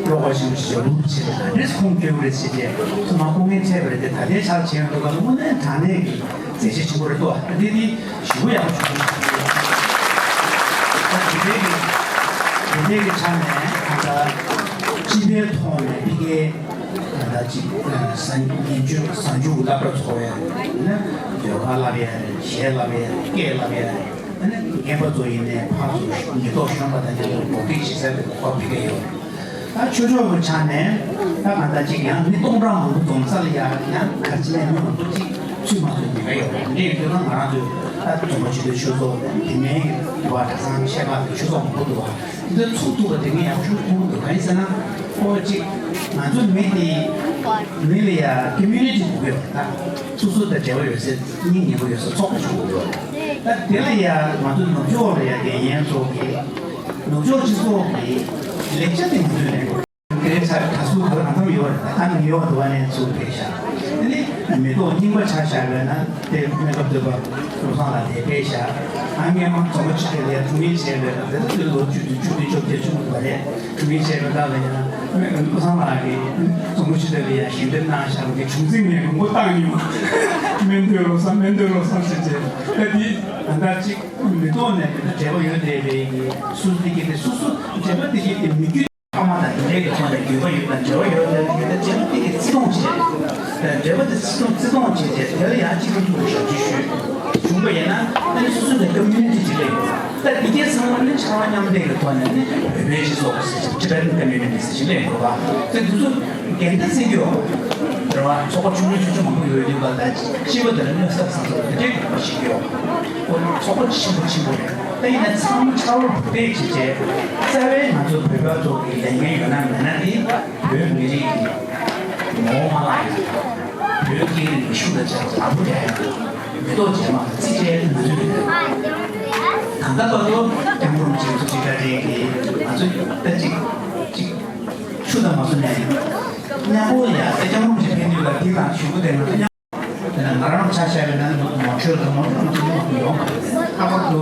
བློ་ཁ་ཞིག་ཞབས་བྲོ་བྱས་ཏེ་ག་འདྲས་ཁུངས་བསྐྱོན་རེད་ཟེར་ཏེ་ཚང་མ་སྐུ་ངལ་འཕྲད་པ་རེད་དེ། ད་ལྟའི་ཆར་བྱས་འདུག་ག་ལ་དངོས་གནས་དྲང་གནས་ཀྱི་མཛད་རྗེས་ཆེན་པོ་རེད་འདུག་ཨ་འདི་འདི་ཞེ་པོ་ཡག་པོ་བྱུང་། ད་དེ་འདྲའི་གི་དེ་འདྲའི་གི་ཆ་ནས་ད་ལྟ་སྤྱི་པའི་ཐོག་ནས་ཕ་གིའི་ད་ལྟ་ཅིག་གཟའ་ཉི་མཇུག་གཟའ་མཇུག་གི་སློབ་གྲྭ་ཚོགས་ཡ་ནི་ཟློས་གར་བསླབ་ཡ་རེད། གཞས་བསླབ་ཡ་རེད། སྐད་བསླབ་ཡ་རེད། ཨ་ནི་རྒན་པ་ཚོ་ཡིན་ནའི་ཕར་ཚུར་མེ་ཏོག་གཞོན་པ་དང་མཉམ་དུ་གོ་སྒྲིག་བྱེད་ས་དེ་ཁོ་ཕ་གི་ཡོད་རེད། ད་ཆོས་ཕྱོགས་ཀྱི་ཆ་ནས་ད་གང་ལྟར་ཅིག་ཡང་མི་སྟོང་ཕྲག་མང་པོ་འཛོམས་ས་ལ་ཡང་ཡང་ག་རེ་བྱས་ནས་མི་མང་པོ་ཅིག་ཚུད་མ་ཚུད་ཉེན་ཁ་ཡོད་རེད། འདི་ཡིན་དུས་ན་ང་རང་ཚོས་ད་རྫོང་པ་ཆོས་སྡེ་ཆོས་ཚོགས་དེ་མིན་གྱི་འདུལ་བ་གྲྭ་ཚང་ཆེ་ཁག་གི་ཆོས་ཚོགས་མང་པོ་འདུག་བ། འདི་ཚུགས་ཐུབ་པ་དེ་ངས་ཡག་ཤོས་མཐོང་གི་འདུག་གང་ཡིན་ཟེར་ན་ཁོ་ཅིག་ང་ཚོ་མི་དེ་མི་ལ་ཡང་ཀོ་མིའུ་ནི་ཊི་དགོས་ཡོད་རེད། ད་སོ་སོ་དང་འབྲེལ་བ་ཡོད་སའི་སྙིང་ཉེ་པོ་ཡོད་ས་ཚོགས་པ་ཆུང་པོ་ཡོད་རེད། ད་དེ་ལ་ཡང་ང་ཚོ་ནུབ་ཕྱོགས་ལ་ཡང་འགན་ཡན་ཚོགས་ཀྱི་ནུབ་ཕྱོགས་སྤྱི་ཚོགས་ཀྱི་ལེགས་ཆ་དེ་ང་ཚོས་ལེན་དགོས། དེ་ཚ་ད་སུ་ག་ཨ་ཐམ་ཡོད་རེད། ད་ནི་ཡོད་འདུག་བ་ནས་ཚུར་ཕེབས་ཤག་དེ་ནི་མེ་ཏོག་རྙིང་པ་ཆ་བཞག་པས་ན་དེ་སྨན་ཁབ་བསྟོད་པ་བློ་བཟང་ལགས་དེ་ཕེབས་ཤག་ཨ་ངས་མ་རྫོང་པ་ཆུ་ཚོད་ལས་དྲུང་ཡིག་བྱས་པས་ན་དེ་ཚོ་དེ་ལོ་བཅུ་བདུན་བཅུ་བདུན་བཅོ་བརྒྱད་བཅུ་དགུ་བ་རེད། དྲུང་ཡིག་བྱས་པའི་སྐབས་ལ་ཡང་བློ་བཟང་ལགས་ཀྱིས་རྫོང་པ་ཆུ་ཚོད་ལ་ཡང་ཞལ་འདེབས་གནང་བཞག་པའི་གྲུ་གཟིངས་ནས་ལུང་པ་བཏང་མྱོང་། སྨན་བསྟོད་བློ་བཟང་སྨན་བསྟོད་བློ་བཟང་ཟེར་བྱས། ད་འདི་ད་ལྟ་གཅིག་མི་ཐོག་ནས་མི་ཐོག་འབྲེལ་བ་ཡོད་བསྡད་པའི་གི་སུ་སུ་དེ་གི་དེ་སུ་སུ་འབྲེལ་བ་དེ་གི་དེ་མི་རྒྱུད་ཕ་མ་དང་དེ་འདྲའི་གི་ཐོག་ནས་འགྱོད་པ་ཡོད་དང་འབྲེལ་བ་ཡོད་བསྡད་པའི་གི་དེ་འབྲེལ་བ་དེ་གི་བརྩི་མཐོང་བྱས། འབྲེལ་བ་དེ་བརྩི་མཐོང་བརྩི་མཐོང་བྱས་ཏེ་དེ་ལ་ཡང་གཅིག་གི་ཐུག་ཞབས་ཕྱི་ཞུས་བྱུང་བ་ཡིན་ན་ཨ་ནི་སུ་སུ་དེ་ཀོ་མིའུ་ནི་ཊི་ཅིག་ལས་ཡོད། ད་འདི་གའི་ཚང་མ་ནི་ཕྱར་བ་མཉམ་འདེགས་ཀྱི་ཐོག་ནས་ནི་བོད་པའི་སྤྱི་ཚོགས་ཟེར་ཅིག་Tibetan Community་ཟེར་ཅིག་ལས་དགོས་པ་དེ་དུས་ཚོད་འགལ་ཟླ་ཟེར་གྱི་ཡོད་རེད་བ། ཚོགས་པ་ཆུང་ཆུང་ཆུང་ཆུང་མང་པོ་ཡོད་དུས་ག་ད་སྤྱི་པ་དེ་ལ་གནོད་ས་བཟང་ས་དེ་འདྲའི་དགོས་པ་ཞིག་ཡོད། ཁོ་ཚོགས་པ་ཆེན་པོ་ཆེན་པོ་རེད། ད་ཡིན་ན་ཚང་མ་ཕྱར་བ་བུ་འདེད་བྱེད་བྱས་རྩ་བའི་ང་ཚོ་བོད་པ་ཚོ་གི་ལས་འགན་ཡོད་ན་མེད་ན་ནི་བོད་མི་རིགས་ཀྱི་ངོ་བོ་མ་བརླག་ཡ། བོད་སྐད་རིགས་མི་ཤུགས་ལ་བཅར་བདག་པོ་རྒྱག་ཡ། མེ་ཏོག་རྗེས་མ་རྩིས་སྤྲད་ང་ཚོས་ཡོད། ད་ལྟ་བར་དུ་སྐྱབས་མགོན་རིན་པོ་ཆེ་ཐུགས་རྗེ་བཀའ་དྲིན་གྱིས་ང་ཚོས་ད་ཅིག་ཅིག་ཆུ་དང་མ་སོ་ནས་མཉམ་པོ་ཡ་ད་སྐྱབས་མགོན་རིན་པོ་ཆེ་ཕེབས་དུས་ལ་འདི་དང་གཞུག་གུ་དེ་ང་ཚོ་མཉམ་པོ་ང་རང་ཆ་བཞག་པ་ཡིན་ན་ནུབ་ནུབ་ཕྱོགས་དང་ནུབ་ཕྱོགས་ནུབ་ཕྱོགས་ཡོང་མ་རེད། ལྷག་པར་དུ་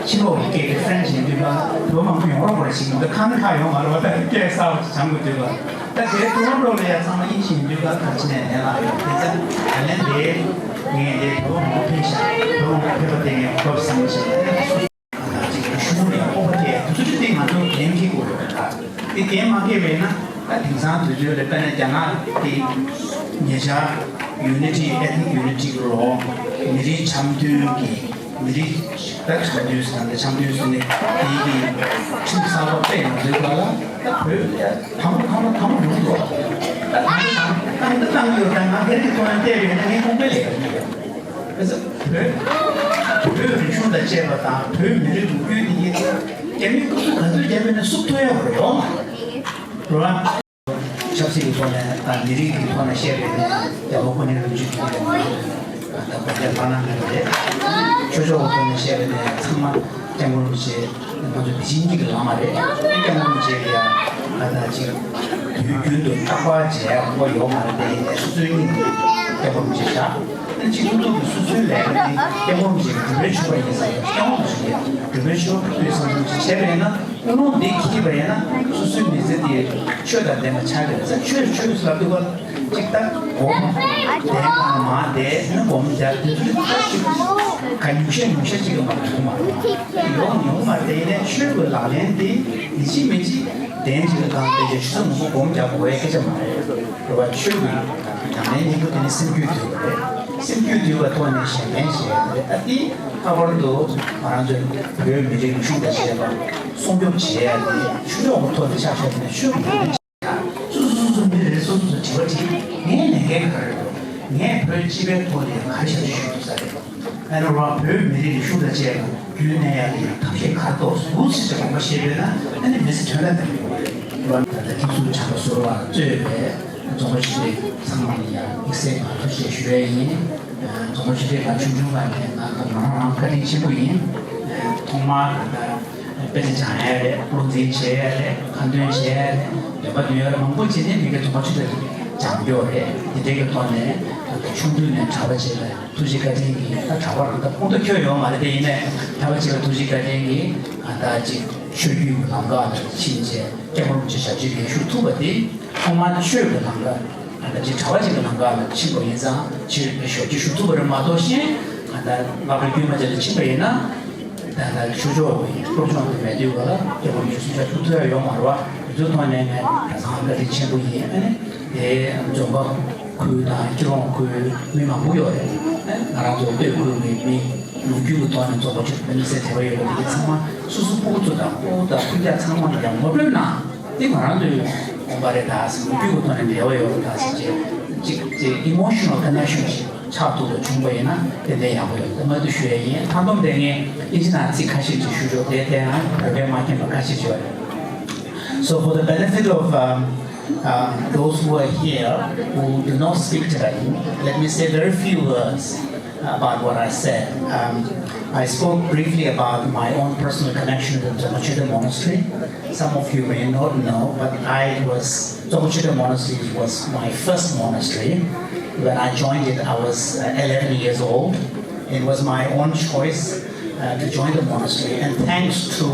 ཕྱི་ལོགས་ཀྱི་སྐད་ཀྱི་French་ཡིན་དུས་ལ་བོད་མང་པོ་ཡོང་རོགས་པ་རེད་ཞིག་ང་ཚོ་ཁ་ནི་ཁ་ཡོང་མ་རེད་བ། ད་སྐད་གསར་པ་ཞིག་སྦྱང་དགོས་དུས་ལ། ད་དེའི་ཏོ་རོན་ཊོ་ལ་ཡ་ཚང་མ་དབྱིན་ཇི་ཡིན་དུས་ག་ག་ཅི་ནས་ལན་ལ་ཡོད་དེ་ཙང་ད་ལན་དེ་ངས་དེ་བོད་མང་པོ་ཕེབས་ཤག་བོད་མང་པོ་ཕེབས་པ་དེ་ངས་གོ་སྐབས་བཟང་པོ་ཞིག་ལ་ད་ཅིག་གཞུང་ལ་ཡ་སྤོབས་པ་སྐྱེ་དུས་ཚོད་དེ་ང་ཚོ་འགན་འཁྱེར་དགོས་ཡོད་རེད། ད་དེ་འགན་མ་འཁྱེར་བས་ན་ད་དེང་སང་དུས་ཚོད་ལ་དཔེར་ན་རྒྱ་ནག་དེ་ཉེ་ཆར་Unity Ethnic Unity་གི་ལོ་མི་རིགས་འཆམ་མཐུན་གྱི་མི་རིགས་ད་འཆམ་མཐུན་ཟེར་ན་འཆམ་མཐུན་ཟེར་ནས་དེའི་གི་ཁྲིམས་གསར་པ་སྤེལ་ཡོང་དུས་ག་ལ་ད་བོད་ལ་ཐང་མ་ཐང་མ་ཐང་མ་ཡོང་འགྲོ། ད་ཐང་མ་ཐང་མ་ཐང་མ་ཡོད་ད་ང་སྒེར་གྱི་ཐོག་ནས་བལྟས་པ་ཡིན་ན་ངས་ཁུངས་སྐྱེལ་ལས་ཀ་མི་ཡོད། བོད་བོད་རིག་གཞུང་དང་བཅས་པ་དང་བོད་མི་རིགས་ལོ་རྒྱུས་འདི་ཉིད་རྒྱ་མིའི་སྐུ་ཚབ་ག་ཚོད་རྒྱབ་པ་ཡིན་ན་བསུབ་ཐུབ་ཡ་ཡོད་མ་རེད་བ། ཆབ་སྲིད་ཀྱི་ཐོག་ནས་དང་མི་རིགས་ཀྱི་ཐོག་ནས་བཤད་པའི་ནས་རྒྱལ་བ་ཀུན་ལེགས་རིན་པོ་ཆེ་གིས་ད་དགོངས་འཆར་བླ་ན་མེད་པ་རེད། ཆོས་ཕྱོགས་ཀྱི་ཐོག་ནས་བཤད་པའི་ནས་ཚང་མ་སྐྱབས་མགོན་རིན་པོ་ཆེ་ང་ཚོ་དེ་བཞིན་གཅིག་གི་བླ་མ་རེད། སྐྱབས་མགོན་རིན་པོ་ཆེ་ལ་ཡང་ད་ལྟ་ཅིག་དུས་རྒྱུན་དུ་བརྟག་པ་བྱས་དགོས་ཡོད་མ་རེད། དེ་ཡིན་ནས་སོ་སོའི་སྙིང་གི་སྐྱབས་མགོན་རིན་པོ་ཆེ་བཞག་ཨ་ནི་གཅིག་ཐུབ་ཐུབ་ཀྱི་སོ་སོའི་ལས་ཀ་དེ་སྐྱབས་མགོན་རིན་པོ་ཆེ་གི་སྒྲུབ་པའི་མཆོད་པ་ཡིན་ཟེར་ཡང་སྐྱབས་མགོན་རིན་པོ་ཆེ་གི་སྒྲུབ་པའི་མཆོད་པ་ཕུལ་བསམ་བསམ་ཅིག་བྱས་པ་ཡིན་ན། ཀུན་སློང་འདི་འཁྱེར་བ་ཡིན་ན་སོ་སོའི་མི་ཚེ་དེ་ཆོས་དང་ལྡན་པ་ཆགས་ཀྱི་རེད། ཆོས་ཆོས་ལབ་དུས་ཀ་ཅིག་ལྟ་སྒོམ་གདན་ཁང་མ་བསྡད་ནི་སྒོམ་རྒྱག་དེ་ཚོ་ལྟ་ཅིག་ག་ཉུང་ཤས་ཉུང་ཤས་ཅིག་ལ་མ་ཡོང་མ་རེད། ཡོང་ཡོང་མ་རེད། དེ་ཡིན་ན་ཆོས་ཀྱི་ལག་ལེན་དེ་ཡིན་གཅིག་མིན་གཅིག་གདན་ཅིག་ལ་བཏང་སྟེ་ཆུ་ཚོད་མང་པོ་སྒོམ་རྒྱག་དགོས་ཡ་སྐད་ཆ་མ་རེད། རེད་བ། ཆོས་ཀྱི་ཉམས་ལེན་སྙིང་པོ་དེ་ནི་སེམས་རྒྱུད་འདུལ་བ་རེད། སེམས་རྒྱུད་འདུལ་བའི་ཐོག་ནས་གཞན་ཕན་བྱེད་ཡ་དེ་རེད། ད་འདི་ལྷག་པར་དུ་ང་རང་ཚོའི་བོད་མི་རིགས་རིག་གཞུང་དང་བཅས་པ་སྲུང་སྐྱོབ་བྱེད་ཡ་དེ་ཆོས་ཕྱོགས་ཀྱི་ཐོག་ནས་ཆ་བཞག་ནས་ཆོས་ཀྱི་ཉམས་ལེན་བྱེད་ཡ། སོ་སོ་སོ་སོ་མི་རེ་ཟུང་དུ་དྲི་བ་དྲིས། ངའི་ལས་འགན་ག་རེ་རེད། ངས་བོད་སྤྱི་པའི་ཐོག་ནས་ག་རེ་བྱ་རྒྱུ་ཞུ་ཐུབ་ས་རེད། ཨ་ནི་རང་བོད་མི་རིགས་རིག་གཞུང་དང་བཅས་པ་རྒྱུན་གནས་ཡག་གི་ཐབས་ཤེས་ག་རེ་གཏོང་དགོས་ཟེར་དགོངས་པ་བཞེས་པས་ན། ཨ་ནི་མི་ཚེ་དོན་དག་ལྡན་པ་ཡོང་གི་རེད། ད་ལྟ་ཁྱེད་ཚོའི་བྱ་བ་ཟུར་པ་གཙོས་པའི་རྫོང་པ་ཆེ་འབྲིང་ཚང་མ་ལ་ཡང་དམིགས་བསལ་གྱི་ཐུགས་རྗེ་ཆེ་ཞུ་ཡ་ཡིན། རྫོང་པ་ཆེ་འབྲིང་ང་ཆུང་ཆུང་སྒང་ནས་ང་ད་རང་རང་བཀའ་དྲིན་ཆེན་པོ་ཡིན། ཐོག་མར་ད་ལྟ་དཔེ་ཆ་སྦྱང་ཡ་རེད། བློ་འཛིན་བྱེད་ཡ་རེད། ཁ་འདོན་བྱེད་ཡ་རེད། འདོན་པ་འདོན་ཡ་རེད། མང་པོ་བྱས་ནས་མི་སྒེར་རྫོང་པ་ཆེ་འབྲིང་སྦྱང་རྒྱུ་རེད། དེ་འདྲའི་གི་ཐོག་ནས་ད་ལྟ་ཆུང་དུས་ནས་གྲྭ་པ་བྱེད་ལ་ཐུགས་རྗེ་བཀའ་དྲིན་གྱིས། ད་གྲྭ་པ་རང་ད་ཁོང་ཁྲོ་ཁྱོན་ཡོད་མ་རེད། དེ་ཡིན་ནའི་གྲྭ་པ་བྱེད་པའི་ཐུགས་རྗེ་བཀའ་དྲིན་གྱིས་ད་ཅིག་ཆོས་བརྒྱུད་ཀྱི་ལམ་ཁ་ལ་ཕྱིན་བྱས་སྐྱབས་མགོན་རིན་པོ་ཆེ་ཞབས་ཕྱི་ལ་ཞུགས་ཐུབ་པ་དེ་ཐོག་མར་ཆོས་ཀྱི་ལམ་ཁ་ད་ཅིག་གྲྭ་པ་ཅིག་གི་ལམ་ཁ་ལ་ཕྱིན་པ་ཡིན་ཙང་ཆོས་ཞབས་ཕྱི་ཞུགས་ཐུབ་པ་རེད་མ་གཏོགས་གཞན་ད་ལྷག་པར་དཀྱུས་མ་ཅིག་ལ་ཕྱིན་པ་ཡིན་ན་ད་ལྟ་ཆོས་ཕྱོགས་ཀྱི་སློབ་སྦྱོང་དེ་མེད་དུས་ག་ལ་སྐྱབས་མགོན་རིན་པོ་ཆེ་གསུང་བཤད་ཐུབ་ཐུབ་ཡ་ཡོད་མ་རེད་བ། དེ་ཚོའི་ཐོག་ནས་ངས་གྲྭ་ཚང་བཀའ་དྲིན་ཆེན་པོ་ཡིན། ཨ་ནི། དེ་རྫོང་པ་ཁུལ་དང་སྐྱིད་གྲོང་ཁུལ་མི་མང་པོ་ཡོད་རེད། ང་རང་ཚོ་སྟོད་ཁུལ་གྱི་མི་ལོ་རྒྱུས་ཀྱི་ཐོག་ནས་རྫོང་པ་ཆུ་དཔོན་སེ་དེ་བ་ཡོད་པ་དེ་གའི་ཚང་མ་སོ་སོ་སྤུ་གུ་ཚོ་དང་སྤུ་གུ་དང་སྤུན་ཀྱག་ཚང་མ་ལ་ཡང་ངོ་སྤྲོད་གནང་། དེ་ང་རང་ཚོའི་དགོན་པ་རེད་ད་ཟེར། ལོ་རྒྱུས་ཀྱི་ཐོག་ནས་འབྲེལ་བ་ཡོད་རེད་ད་ཟེར་བྱས་ཅིག་ཅིག་emotional connection་ཞིག་ཆགས་ཐུབ་པ་བྱུང་པ་ཡིན་ན་ཏན་ཏན་ཡག་པོ་ཡོད། དེ་མ་གཏོགས་ཞུ་ཡ་ཡིན། མཐའ་སྡོམ་དེ་ངས་ཨིན་ཇི་ནང་ཚིག་ཁ་ཤས་ཅིག་ཞུ་ཆོག་དེ་དེ་ཡང་བོད་སྐད་མ་མཁྱེན་པ་ཁ་ཤས་ཅིག་ཡོད་རེད། So for the benefit of um, um, those who are here who do not speak Tibetan, let me say very few words about what I said. Um, I spoke briefly about my own personal connection with Dzongkha Choetem Monastery. Some of you may not know, but I was Dzongkha Choetem Monastery was my first monastery. When I joined it, I was uh, eleven years old. It was my own choice uh, to join the monastery, and thanks to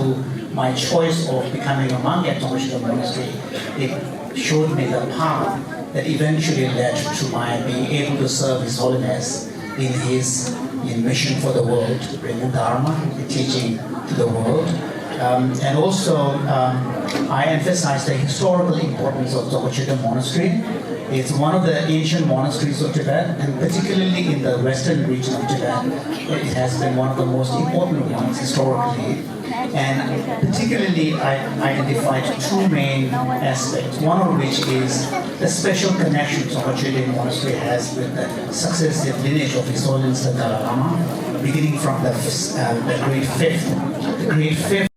my choice of becoming a monk at Dzongkha Choetem Monastery, it showed me the path that eventually led to my being able to serve His Holiness in his in mission for the world, to bring the Dharma, the teaching to the world. Um, and also, um, I emphasize the historical importance of Dzogchen Monastery. It's one of the ancient monasteries of Tibet, and particularly in the western region of Tibet, it has been one of the most important ones historically. And particularly, I identified two main aspects, one of which is the special connections Dzogchen Monastery has with the successive lineage of His Holiness the Dalai Lama, beginning from the, uh, the great fifth, the great fifth.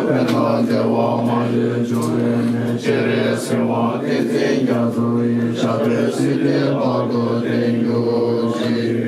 བདེ་བ་མ་ལུས་འབྱུང་བའི་མོད། སྤྱན་རས་གཟིགས་དབང་བསྟན་འཛིན་རྒྱ་མཚོ་ཡི། ཞབས་པད་སྲིད་མཐའི་བར་དུ་བརྟན་གྱུར་ཅིག་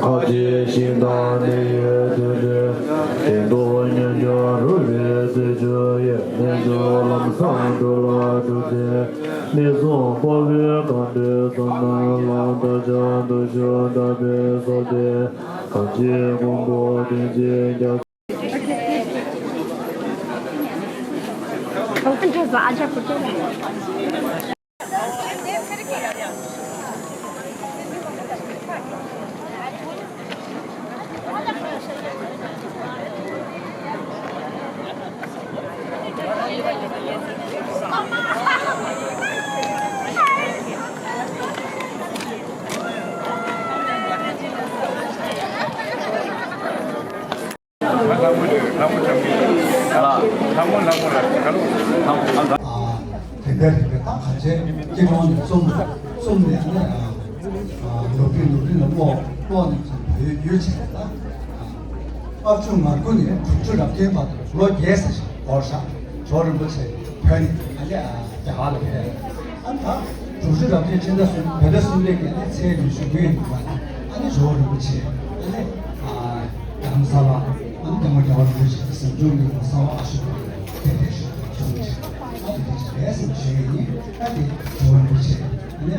ཁ་ཆེ་ཞིང་དང་ནི་ཡོད་དུ་འདྲེ། དེ་དུ་ཉོན་ཅོག་རུ་རེ་ཚེ་ཆུ་ཡོད་ནས་ཆུ་ལམ་སང་དུ་ལ་དུ་ཚེ། ནི་སོང་པོ་བོའི་གང་དུ་སོང་ན་ལ་དུ་ཆ་དུ་ཆུ་ད་པའི་སོ་དེ། གང་ཆེ་ཀུན་པོ་དེ་ཚེ་རྒྱ། དེ་འདྲ་རེད་པས། ད་ག་ཚོད་སྐྱིད་གྲོང་ནས་གསུམ་གསུམ་ནས་ནི་ནོར་འཁྲུལ་ནོར་འཁྲུལ་ལ་རྨོངས་རྨོངས་ནས་ཀྱང་བོད་ཡུལ་ཡུལ་བྱས་ད་ཨབ་ཆུ་ང་དགུ་ནས་དྲུག་ཅུ་རབ་བརྒྱའི་བར་དུ་ལོ་བརྒྱད་ཙམ་ཞིག་འགོར་ཤག་ཇོ་བོ་རིན་པོ་ཆེ་བོད་ནས་ཨ་ནི་རྒྱ་གར་ལ་ཕེབས། ཨ་ནི་ད་དྲུག་ཅུ་རབ་བརྒྱའི་ཕྱི་ཟླ་གསུམ་བོད་ཟླ་གསུམ་པའི་གི་ཨ་ནི་ཚེས་ཉི་ཤུ་དགུའི་ཉིན་མོ་ནས་ཨ་ནི་ཇོ་བོ་རིན་པོ་ཆེ་ཨ་ནི་རྡ་རམ་ས་ལ་ཨ་ནི་སྐྱབས་མགོན་རྒྱལ་བ་རིན་པོ་ཆེ་གི་གཟིམ་ཆུང་གི་གསང་བ་ཨ་ཤོ་ཀ་ལ་ཕེབས་ཏེ་ཞུ་བ་ཞུ་བ་ཞིག་ཨ་ནི་དེ་འདྲ་ཞིག་རེད་ཟེར་ནས་ཞུ་ཡས་ཡིན། ཨ་ནི་ཇོ་བོ་རིན་པོ་ཆེ་ཨ་ནི་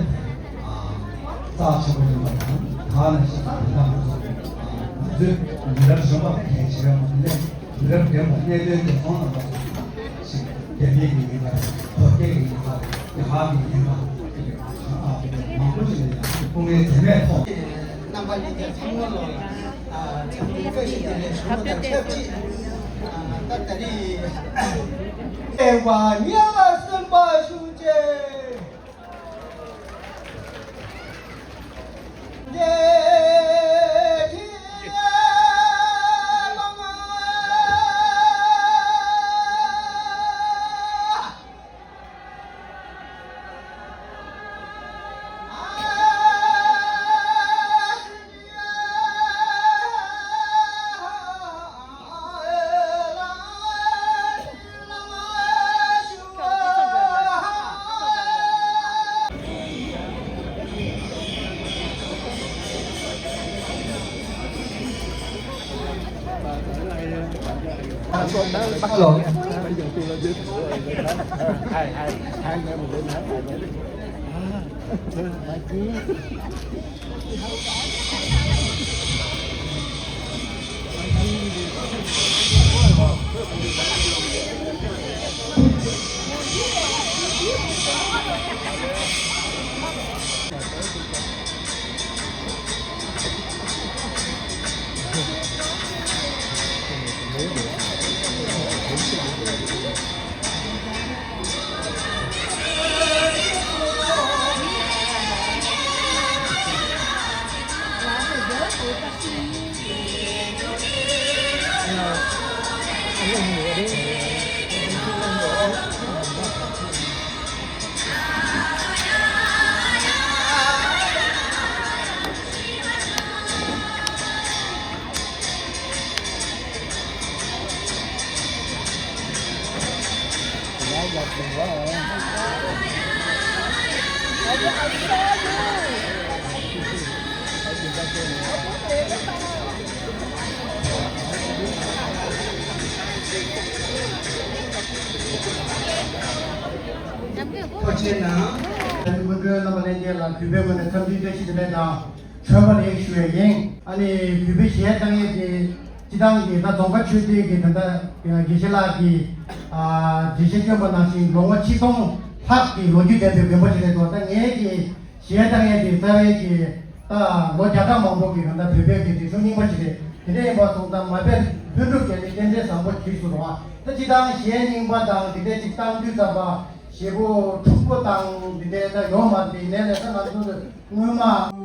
རྩ་ཆེན་པོ་ཡིན་པ་དང་། ད་ནས་བཤད་ན་ད་ང་ཚོ་ང་ཚོའི་མི་རབས་གཞོན་པ་གལ་ཆེ་བ་མ་ནས། མི་རབས་རྒན་པ་གནས་སྟོན་དེ་ཚོ་རྣམ་པ་ཚོ་ཞིག་རྒྱ་མིའི་གི་ཡིན་པ། བོད་སྐད་ཀྱི་ཡིན་པ། རྒྱ་གར་གྱི་ཡིན་པ། ཨ་མང་པོ་ཞིག་ལ་ཡང་སྐུ་ངལ་དེ་མེད་ཐོག་རྣམ་པ་གཉིས་ཀྱི་ཚང་མ་ལོ་ལ་འཚམས་འདྲི་བཀྲ་ཤིས་བདེ་ལེགས་ཞུ་བ་དང་ཆབས་ཅིག་ད་ད་རེས་ཨེ་བ་ཉི་མ་གསུམ་པ་ཞུ་ཅེས། Hello. ཆེ་ན། ད་ནི་སྐུ་མགྲོན་རྣམ་པ་ལྷན་རྒྱས་ལ་གུས་པའི་ངོས་ནས་འཚམས་འདྲིའི་བཀྲ་ཤིས་བདེ་ལེགས་དང་། བྱོན་པ་ལེགས་ཞུ་བ་ཡིན། ཨ་ནི་གུས་པའི་གཞས་བཏང་ཡས་དེ་སྤྱི་བཏང་གི་ད་རྫོང་དཀར་ཆོས་སྡེ་གི་ད་ལྟ་དགེ་བཤེས་ལགས་ཀྱིས་ཨ་འགྲེལ་བཤད་བསྐྱོན་པ་ནང་བཞིན་ལོ་ངོ་ཆིག་སྟོང་ལྷག་གི་ལོ་རྒྱུས་ལྡན་པའི་དགོན་པ་ཞིག་རེད་འདུག་ད་ངེད་ཀྱི་གཞས་བཏང་ཡས་དེ་རྩ་བའི་གི་ད་ལོ་བརྒྱ་ཕྲག་མང་པོ་གི་གང་ལྟར་བོད་པའི་གི་རིག་གཞུང་རྙིང་པ་ཞིག་རེད། དེ་འདྲ་ཡིན་པ་སོང་ཙང་མ་དཔེ་ལྷུན་གྲུབ་རྒྱལ་མཚན་རྟེན་འབྲེལ་བཟང་པོ་ཞིག་སུ་རུང་བ། ད་སྤྱི་བཏང་གཞས་རྙིང་པ་དང་དེ་འདྲ་ཅིག་བཏང་དུས་ཙམ་པ་གཞས་པོ་འཁྲུག་པོ་དང་དེ་འདྲ་ད་ཡོང་མ་རེད། ཡིན་ནའི་ལས་ད་ང་ཚོ་སྔོན་མ།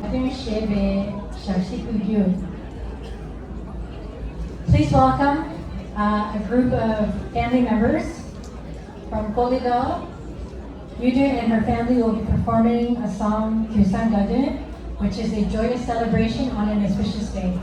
Please welcome uh, a group of family members from Kolidal. Yudu and her family will be performing a song, Kyusan Gadun, which is a joyous celebration on an auspicious day.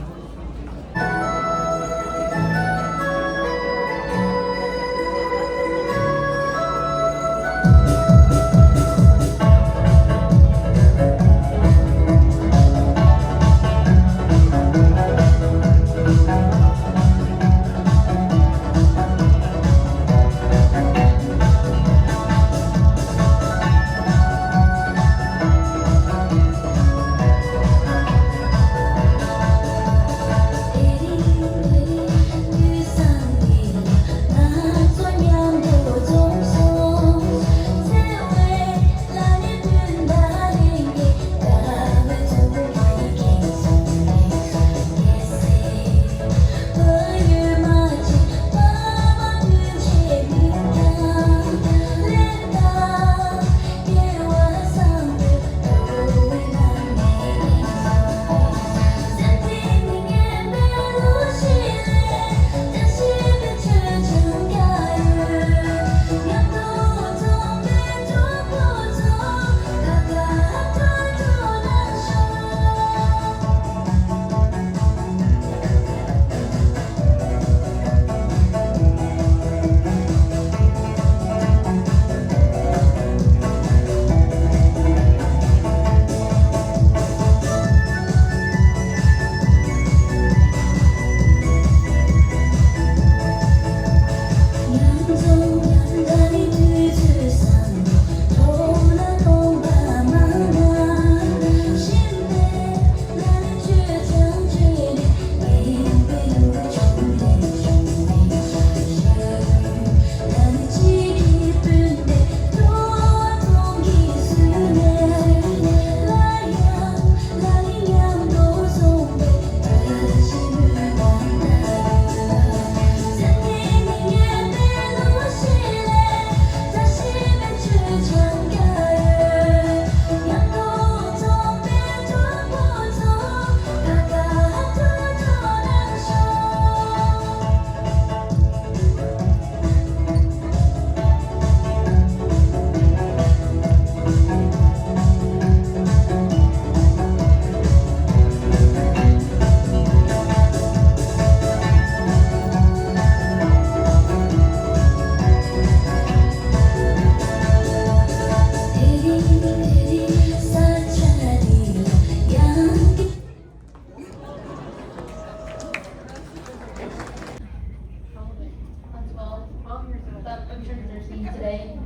Twelve, twelve years old. That picture you're seeing today.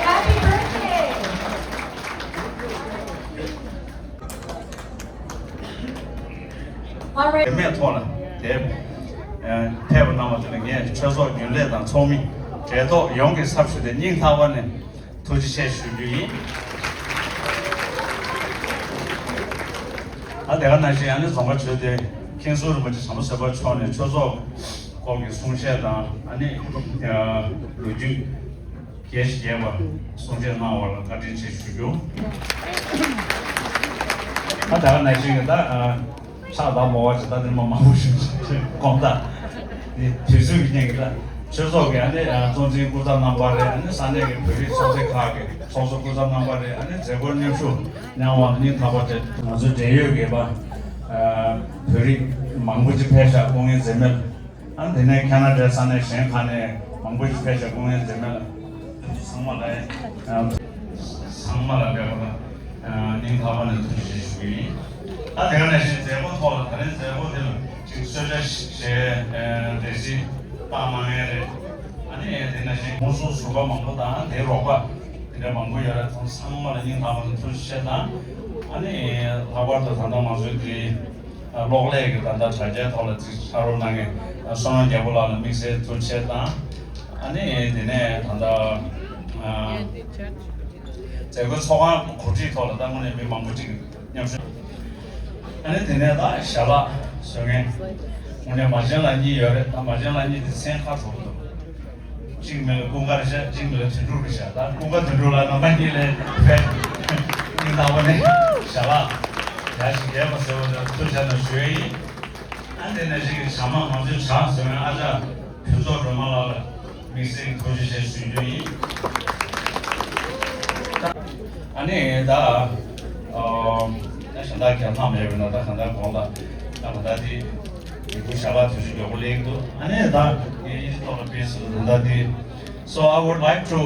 Happy birthday! All right. དེ་མེད་ཐོག་ལ་དེ་ཕེབས་པ་གནང་བ་དེ་ལ་ངས་ཆོས་ཚོགས་རྒྱུན་ལས་དང་ཚོགས་མི་གྲལ་ཐོག་ཡོངས་ཀྱི་ཚབ་ཞུས་ཏེ་སྙིང་ཐག་པ་ནས་ཐུགས་རྗེ་ཆེ་ཞུ་རྒྱུ་ཡིན། ཨ་དེ་ག་ནང་བཞིན་ཨ་ནི་རྫོང་དཀར་ཆོས་སྡེ་མཁན་ཟུར་རིན་པོ་ཆེ་བྱམས་པ་བཟོད་པ་མཆོག་ནས་ཆོས་ཚོགས་སྐོར་གྱི་གསུང་བཤད་དང་ཨ་ནི་ལོ་རྒྱུས་རྒྱས་ཤིང་རྒྱས་པ་གསུང་བཤད་གནང་བ་ལ་བཀའ་དྲིན་ཆེ་ཞུ་རྒྱུ། ཨ་དེ་ག་ནང་བཞིན་གྱི་ད་ཕྱག་ལ་མོ་བ་ཇི་ལྟར་ནི་མ་མང་པོ་ཞིག་དགོངས་དག་ནི་དུས་ཚོད་ཀྱི་རྐྱེན་གྱིས་ད་ཆོས་ཚོགས་ཀྱི་ཨ་ནི་གཙོ་འཛིན་སྐུ་ཚབ་རྣམ་པ་རེད། ཨ་ནི་ས་གནས་ཀྱི་བོད་རིགས་ཚོགས་སྡེ་ཁག་གི་ཚོགས་གཙོ་སྐུ་ཚབ་རྣམ་པ་རེད། ཨ་ནི་མཛད་སྒོར་མཉམ་ཞུགས་གནང་བ་སྙིང་ཐག་པ་དྲན། ང་ཚོའི་འབྲེལ་ཡོད་དགེ་བ་བོད་རིགས་མང་པོ་ཅིག་ཕེབས་ཤག་སྐུ་ངལ་འཛེམས་མེད། ཨ་ནི་དེ་ནས་ཁ་ན་ཌའི་ས་གནས་གཞན་ཁག་ནས་མང་པོ་ཞིག་ཕེབས་ཤག་སྐུ་ངལ་འཛེམས་མེད་ལ་ཚང་མ་ལ་ཚང་མ་ལ་འབྲེལ་བ་དང་སྙིང་ཐག་པ་ནས་ཐུགས་རྗེ་ཆེ་ཞུ་གི་ཡིན། ད་དེ་ག་ནང་བཞིན་མཛད་སྒོ་ཐོག་ལ་ད་རིང་མཛད་སྒོ་དེ་ལ་ཅིག་གསོལ་ཇ་བཞེས་འབྲས་སིལ་བཏང་གནང་ཡས་རེད། ཨ་ནི་དེ་ནང་བཞིན་ཧུན་སུར་ཟུར་པ་མང་པོ་དང་དེའི་རོགས་པ་དེ་འདྲ་མང་པོ་ཡོད་རེད། ཚང་མ་ལ་སྙིང་ཐག་པ་ནས་ཐུགས་རྗེ་ཆེ་དང་། ཨ་ནི་ལྷག་པར་དུ་ད་ལྟ་ང་ཚོའི་དེ་གློག་ཀླད་ཀྱི་ད་ལྟ་དྲ་རྒྱའི་ཐོག་ལ་ཅིག་ཕྱག་རོགས་གནང་མཁན་བསོད་ནམས་རྒྱལ་པོ་ལགས་ལ་དམིགས་བསལ་ཐུགས་རྗེ་ཆེ་དང་། ཨ་ནི་དེ་ནས་ད་ལྟ་མཛད་སྒོའི་ཚོགས་ཁང་གོ་སྒྲིག་ཐོག་ལ་ད་དངོས་གནས་མི་མང་པོ་ཅིག་མཉམ་ཞུགས། ཨ་ནི་དེ་ནས་ད་ཞལ་ལག་བཟོ་མཁན་དངོས་གནས་མ་བྱན་ལགས་གཉིས་ཡོད་རེད། ད་མ་བྱན་ལགས་གཉིས་དེ་མཚན་ཁ་དྲོ་པོ་འདུག་གཅིག་མི་ལ་ཀུན་དགའ་རེད་ཤག་གཅིག་མི་ལ་དོན་གྲུབ་རེད་ཤག་ད་ཀུན་དགའ་དོན་གྲུབ་ལགས་རྣམ་པ་གཉིས་ལ་ཕེབས། ལྟ་བ་ནས་ཞལ་ལག་ཡ་ཞིག་རྒྱས་པ་ཟེར་བ་དང་ཐུགས་རྗེ་ཆེ་ཞུ་ཡ་ཡིན། ཨ་འདི་ནས་རིགས་ཀྱི་བྱམས་མ་ང་ཚོའི་བྱམས་ཟེར་བའི་ཨ་ཅག་ཕུན་ཚོགས་སྒྲོལ་མ་ལགས་ལ་དམིགས་བསལ་གྱི་ཐུགས་རྗེ་ཆེ་ཞུ་རྒྱུ་ཡིན། ཨ་ནི་ད་ཨ་ད་གཞན་དག་གལ་འཕངས་མེད་པས་ན། ད་གང་ལྟར་གོང་ལ་ད་གང་ལྟར་དེ་ཡིན་དུས་ཞལ་ལག་དུས་ཚོད་མགྱོགས་པོ་སླེབས་འདུག་ཨ་ནི་ད་ངས་ཡིན་གཅིག་ཐོག་ལ་དཔེ་སུ་ད་ལྟ་དེ། So I would like to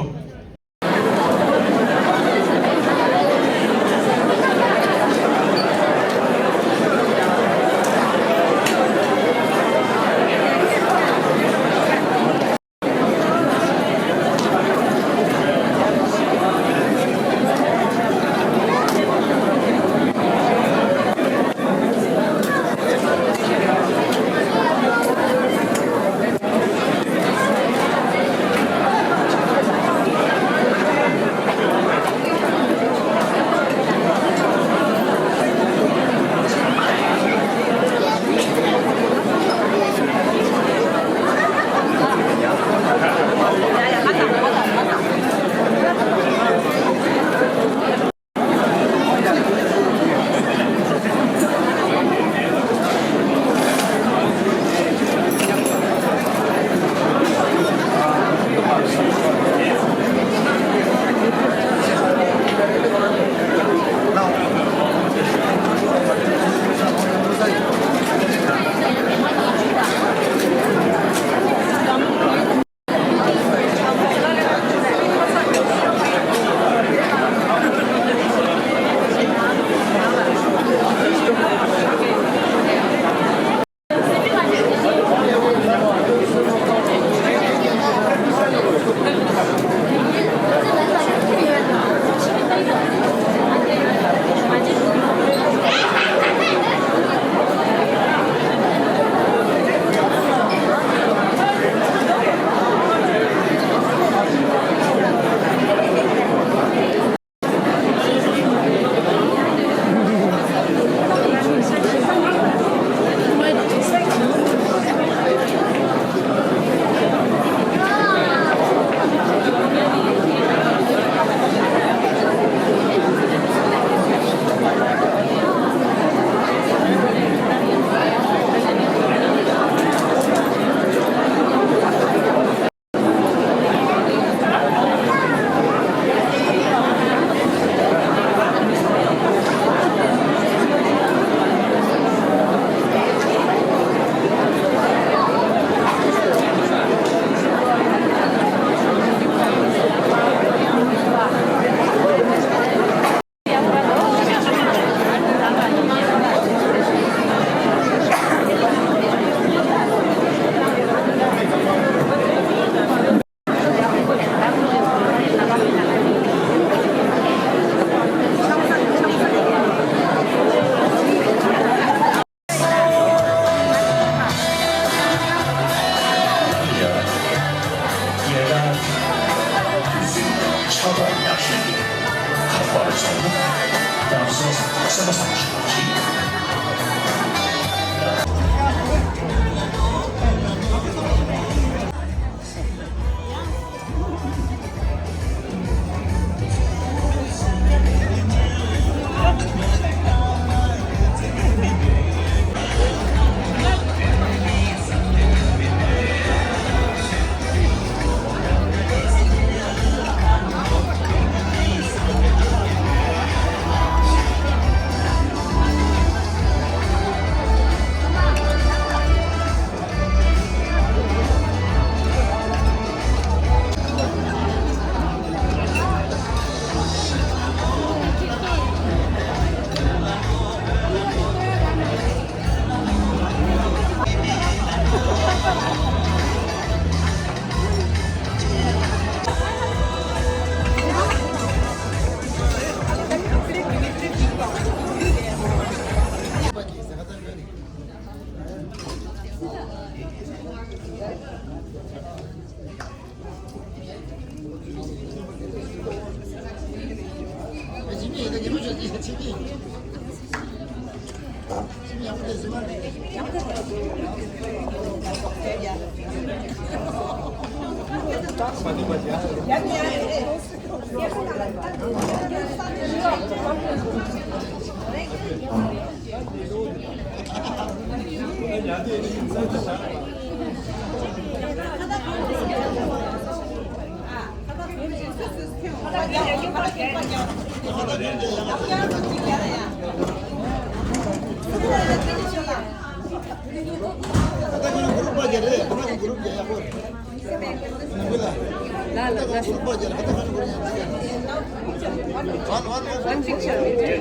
One picture with you.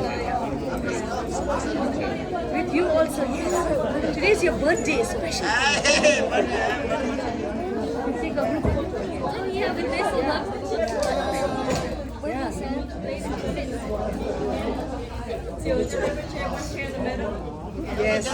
With you also, yes. Today is your birthday, special. Take a group photo. Come here with this. Yes. Yes.